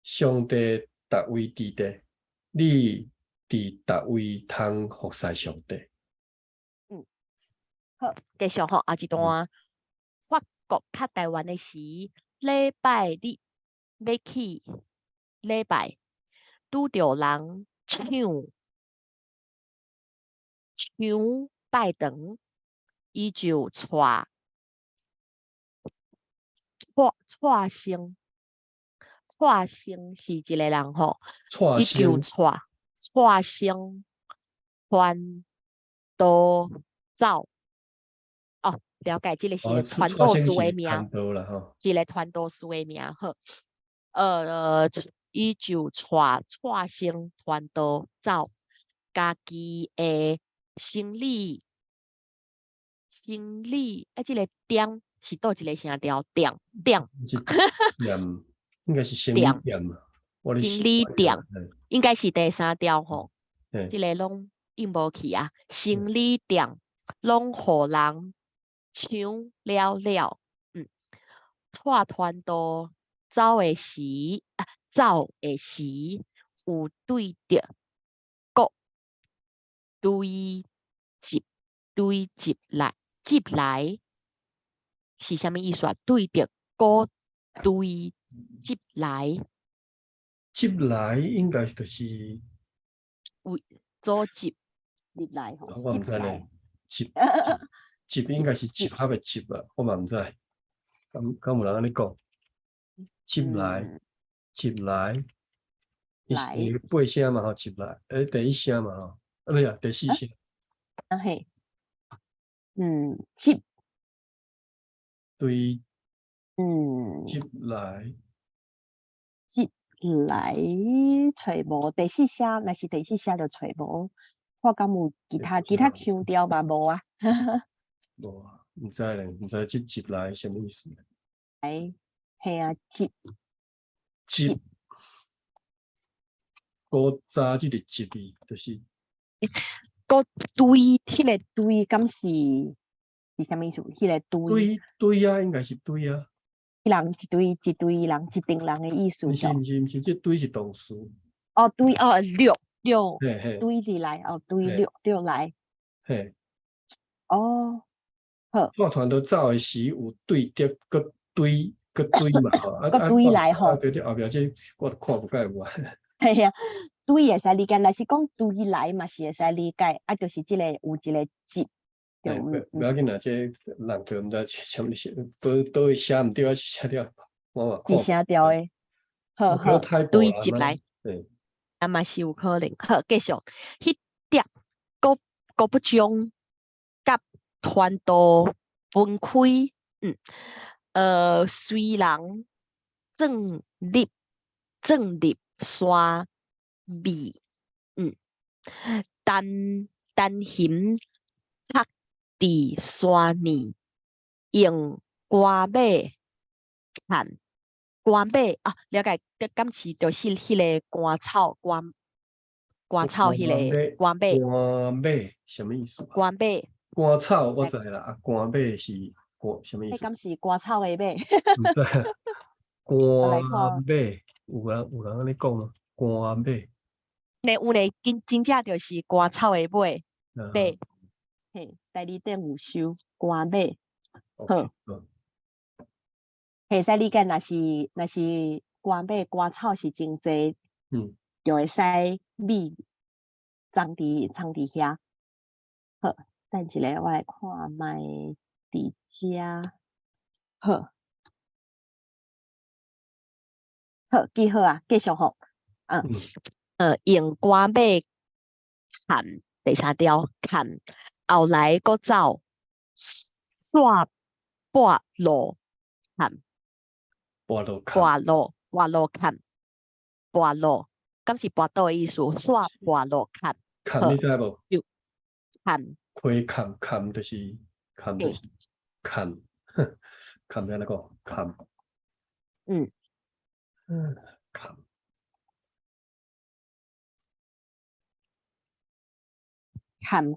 上帝逐位佇咧，你佇佗位通服侍上帝。嗯，好，繼續吼，後一段。法國拍台灣的時，禮拜日欲去禮拜，拄著人搶搶拜堂，伊就帶蔡蔡生，蔡生是一個人吼，伊就帶蔡生傳道走。哦，了解，這個是傳道士的名，一個傳道士的名。好，伊就帶蔡生傳道走，家己的生理生理啊，這個店是佗一個聲調？店店，店應該是生理店嘛？生理店應該是第三調吼，這個攏應無去啊。生理店攏予人搶了了，蔡傳道走的時，啊，走的時有對著國堆集堆集來集來是啥物意思啊？對著古堆集來，集來應該就是為組織入來吼。我毋知咧，集集應該是集合的集啊，我嘛毋知。敢有人按呢講？集來，集來，伊是八聲嘛吼，集來，欸，第一聲嘛吼，啊，毋是第四聲。啊嘿，集對，集來，集來揣無第四聲，若是第四聲就揣無。我敢有其他腔調嘛無啊？無啊，毋知咧，毋知這集來啥物意思。來，嘿啊，集集，古早這個集字就是閣堆，彼個堆敢是是啥物意思？彼個堆堆堆啊，應該是堆啊。人一堆一堆人一陣人的意思。毋是毋是毋是，這堆是動詞。哦，堆哦，掠掠堆起來，哦，堆掠掠來。嘿。哦，好。看團都走的時有對疊閣堆閣堆嘛吼，啊閣堆來吼。啊對對，後壁這我看無介有啊。嘿啊，堆會使理解，若是講堆來嘛是會使理解，啊，就是這個有一個集。無要緊啦，這人個毋知啥物寫，佗佗位寫毋對啊，寫了，我嘛看。是寫著的，好好，堆集來，啊嘛是有可能。好，繼續，彼碟閣閣不將佮團道分開，隨人鑽入鑽入山尾，單單熊伏佇山裡，用肝馬砍肝馬啊，了解，敢是就是彼个甘草甘甘草彼个肝馬。肝馬啥物意思？肝馬。甘草我知啦，啊，肝馬是肝啥物意思？敢是甘草的馬？毋知。肝馬有人按呢講嗎？肝馬。呢有呢，真真正就是甘草的尾，馬。嘿，代理店有收肝馬，好。會使理解，若是肝馬甘草是真濟，就會使米藏佇遐。好，等一下我來看覓佇遮。好，好，記好啊，繼續吼。用肝馬砍第三條砍，後來閣走煞跋路砍，跋路跋路跋路砍，跋路，敢是跋倒的意思？煞跋路砍，砍你知無？砍，開砍砍就是砍就是砍，砍按怎講？砍，砍。砍，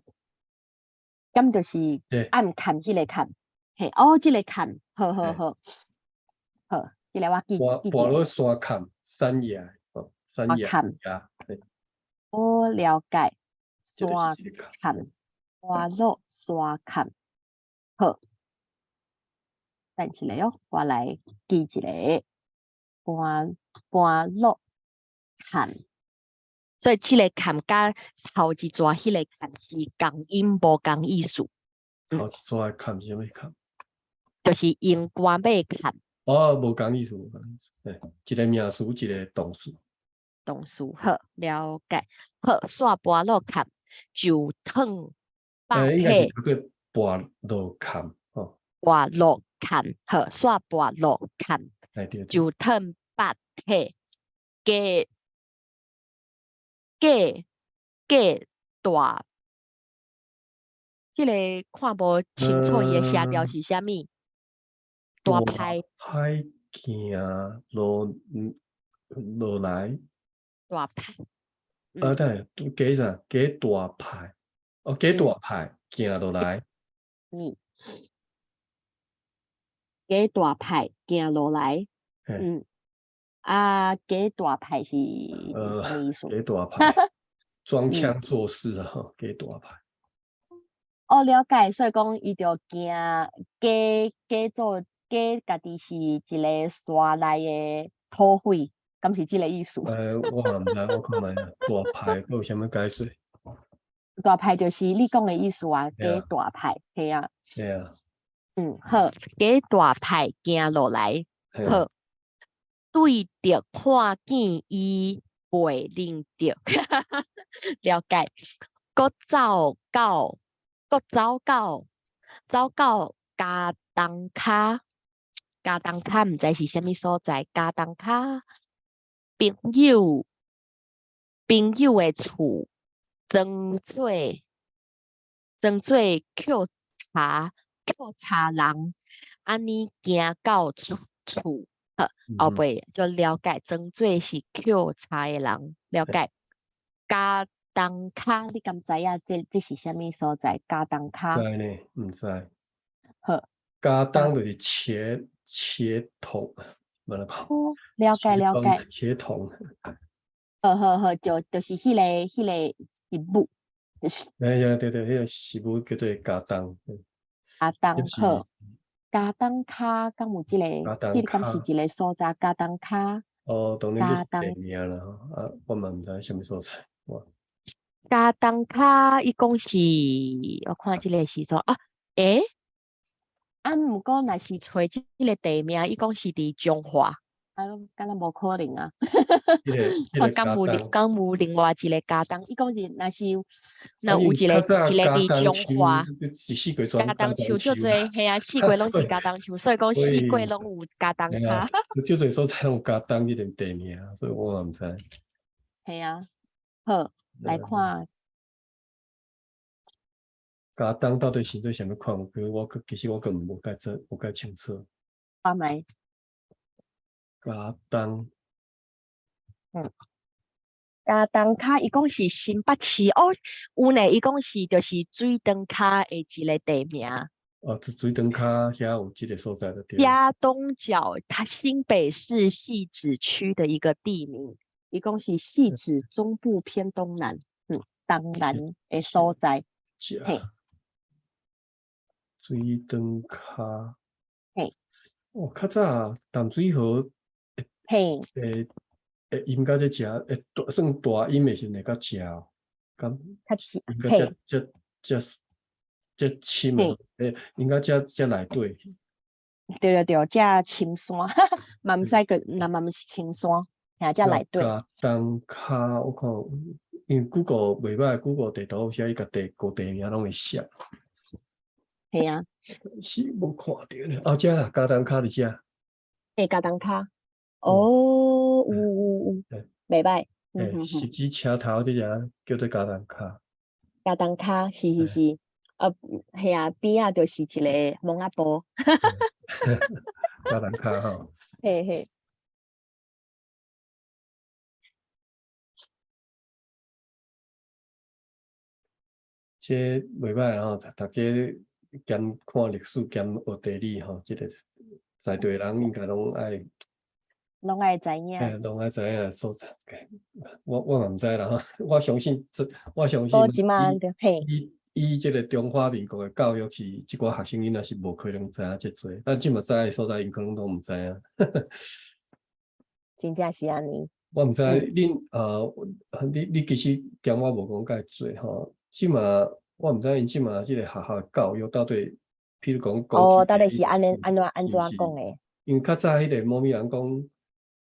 敢就是按砍彼个砍，嘿，哦，這個砍，好好好，好，這個我記記。跋落山砍，山崖，哦，山崖。砍，我了解，山砍，跋落山砍，好，等一下哦，我來記一下，跋跋落砍。所以這個砍佮頭一逝彼个砍是仝音無仝意思。頭一逝砍是啥物砍？就是用肝馬砍。哦，無仝意思，無仝意思。嘿，一个名詞，一个動詞。動詞，好，了解。好，煞跋落砍就褪百應該是叫做跋落砍，吼。跋落砍，好，煞跋落砍，就褪百體，加。假假大，這个看無清楚，伊的寫調是啥物？大派派行落落來，大派。啊對，假啥？假大派，哦，假大派行落來。假大派行落來。啊，假大派是啥物意思？假大派，裝腔作勢啊！吼，假大派。哦，了解，所以講伊就驚假假做假，家己是一个山內的土匪，敢是這个意思？我嘛毋知，我看覓啊，大派閣有啥物解釋？大派就是你講的意思啊，假大派，係啊。對啊。好，假大派行落來，好。對著看見伊袂認得，了解。閣走到，閣走到，走到茄苳跤，茄苳跤毋知是啥物所在，茄苳跤朋友朋友的厝，裝做裝做抾柴抾柴人，按呢行到厝厝，好，後尾就了解，裝做是抾柴的人，了解。茄苳跤，你敢知影這這是啥物所在？茄苳跤。知呢，毋知。好。茄苳就是茄茄筒，無啦講。哦，了解了解。茄筒。好好好，就就是彼个彼个食物，就是。哎呀，對對，彼個食物叫做茄苳。茄苳好，茄苳跤敢有這個？這個敢是一個所在？茄苳跤。哦，當然是地名啦，啊，我嘛毋知啥物所在。茄苳跤，伊講是，我看這個是說啊，欸，啊，毋過若是揣這個地名，伊講是佇彰化，啊，敢若無可能啊。看敢有敢有另外一個茄苳，伊講是若是若有一個一個佇彰化，茄苳樹足濟，嘿啊，四界攏是茄苳樹，所以講四界攏有茄苳跤。足濟所在攏有茄苳這個地名，所以我嘛毋知。嘿啊，好，來看。茄苳到底是做啥物款？我其實我閣無介做，無介清楚。看覓。茄苳。茄苳跤，伊講是新北市哦，有呢，伊講是就是水長跤的一個地名。哦，這水長跤遐有這個所在就對。佳東角，它新北市汐止區的一個地名，伊講是汐止中部偏東南，東南的所在。嘿。水長跤。嘿。哦，較早淡水河。嘿。會會淹到這遮，會大算大淹的時陣會較遮，敢？較深，應該遮遮遮遮深的，欸，應該遮遮內底。對對對，遮深山，嘛毋使個，那嘛毋是深山，遐遮內底。茄苳跤，我看，因為 Google 袂歹，Google 地圖有時伊共地個地名攏會寫。嘿啊。是無看著呢，哦，遮啦，茄苳跤佇遮。欸，茄苳跤，哦，有有有，袂歹。欸，十字車頭這只叫做茄苳跤。茄苳跤，是是是，嘿啊，邊仔就是一個摸仔埔。茄苳跤吼。嘿嘿。這袂歹吼，大家兼看歷史兼學地理吼，這個在地人應該攏愛。攏愛知影。嘿，攏愛知影所在。我我嘛毋知啦吼，我相信這，我相信以以這個中華民國的教育是，這寡學生囡仔是無可能知影這濟，咱這嘛知的所在，𪜶可能攏毋知影。真正是按呢。我毋知恁你你其實嫌我無講介濟吼，這嘛我毋知𪜶這嘛這個學校的教育到底，譬如講哦，到底是按呢按怎按怎講的？因為較早彼個某物人講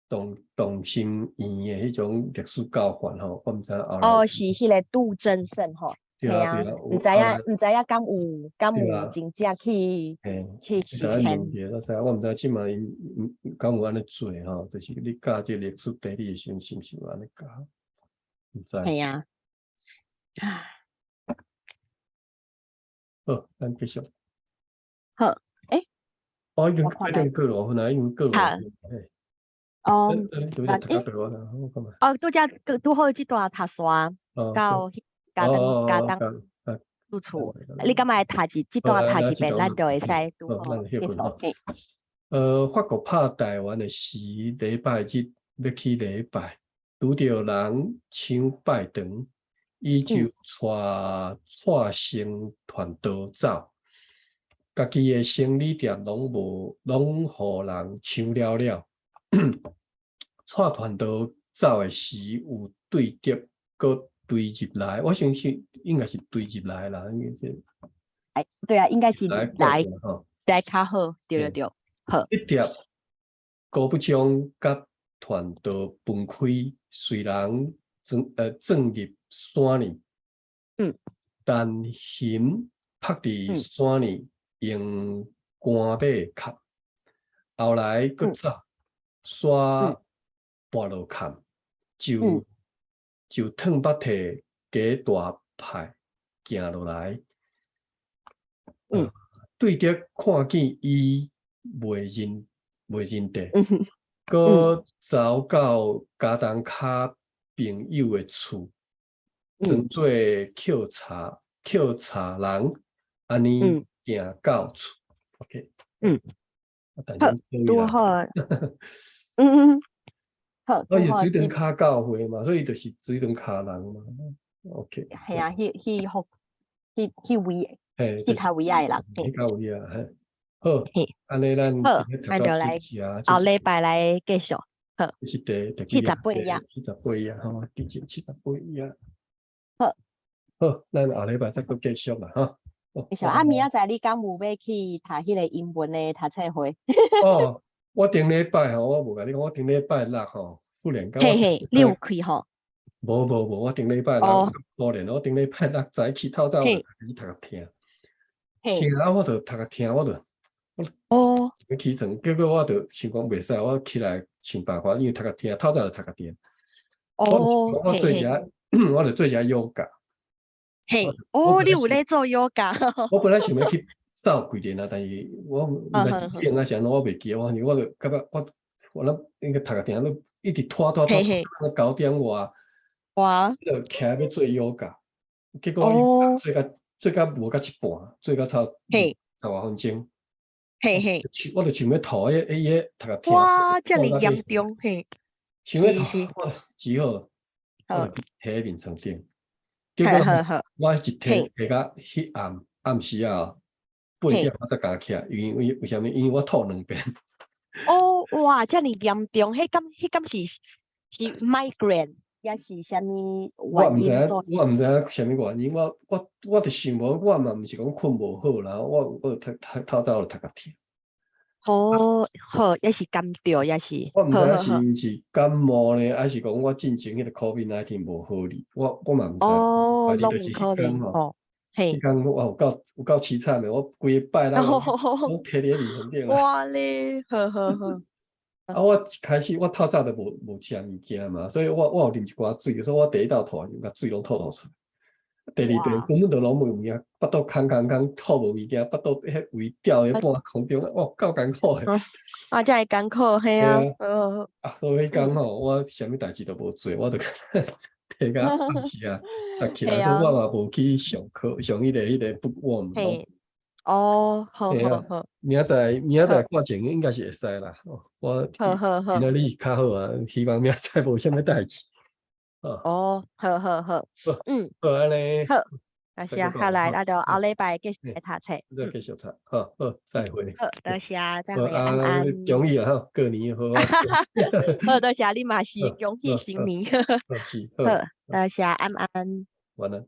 動動心院的彼種歷史教法吼，我毋知後來。哦，是彼個杜正勝吼。對啊對啊，毋知影毋知影敢有敢有真正去去去聽。我毋知這嘛𪜶敢有按呢做吼，就是你教這歷史地理的時陣，是毋是有按呢教？毋知。係啊。好，咱繼續。好，欸。哦，已經已經過五分啊，已經過五分。哦，哦，拄才拄好這段讀煞到茄苳茄苳住厝，你敢會讀一這段讀一遍，咱就會使拄好結束。法國拍台灣的時，禮拜日欲去禮拜，拄著人搶拜堂，伊就帶蔡成團刀走，家己的生理店攏無，攏予人搶了了。帶團刀走的時，有對敵閣追入來，我相信應該是追入來啦，應該是。哎，對啊，應該是來來較好，對對對，好。一碟高不將佮團刀分開，隨人鑽入山裡，陳熊曝佇山裡用肝馬崁，後來閣走，煞跋落崁，就就褪腹提加大派行落來。對著看見伊袂認得，閣走到加東跤朋友的厝，裝做抾賊人，按呢行到厝。OK，好，拄好，嗯，好。我是水頓跤教會嘛，所以就是水頓跤人嘛。OK。係啊，彼位，彼跤位仔的人。彼跤位啊，嘿。好，按呢咱好，咱就來後禮拜來繼續。好，這是第78頁。78頁吼，第78頁。好，好，咱後禮拜再閣繼續啦，哈。繼續啊，明仔載你敢有欲去讀彼個英文的讀冊會？哦，我頂禮拜吼，我無共你講，我頂禮拜六吼，忽然間。嘿嘿，你有去吼？無無無，我頂禮拜六可憐，我頂禮拜六早起透早去讀個聽，聽啊，我就讀個聽，我就我起床，結果我就想講袂使，我起來想辦法，因為讀個聽，透早就讀個聽。我做一下，我就做一下 yoga。嘿，哦，你有咧做 yoga？我本來想欲去走幾年啊，但是我毋知幾點啊，是按怎我袂記，我我就感覺我諗應該讀個聽，都一直拖拖拖拖到9點外。就起來欲做 yoga，結果做甲無到一半，做到差10外分鐘。我就想欲吐，彼讀個聽。哇，遮爾嚴重，嘿。想欲吐，我只好我就提佇眠床頂。結果我一提提到彼暗暗時啊，8點我才敢起來，因為為啥物？因為我吐兩遍。哦，哇，遮爾嚴重，彼敢是 migraine，抑是啥物原因？我毋知影啥物原因，我就想無，我嘛毋是講睏無好啦，我就讀讀透早就讀較疼。哦，好，抑是感著，抑是。我毋知影是毋是感冒呢，還是講我進前彼個 COVID-19 無好哩，我嘛毋知。哦，攏有可能吼。嘿。彼工我有夠淒慘的，我規個拜六攏提佇咧眠床頂。哇咧，好好好。啊，我一開始我透早就無食物件嘛，所以我有啉一寡水，所以我第一道吐，共水攏吐吐出來。第二遍根本就攏無物件，腹肚空空空，吐無物件，腹肚彼胃吊佇半空中，哇，夠艱苦的。啊，遮會艱苦，嘿啊。啊，所以彼工吼，我啥物代誌都無做，我就提到暗時啊，才起來，所以我嘛無去上課，上彼個 bookworm。哦，好好好。明仔載看前應該是會使啦。我好好好。今仔日較好啊，希望明仔載無啥物代誌。哦，好好好，嗯，好按呢，好，多謝，好來，那就後禮拜繼續來讀冊，再繼續讀，好好，再會。好，多謝，再會，安安。恭喜啊，過年好啊。好，多謝你嘛是恭喜新年。好，多謝，安安。晚安。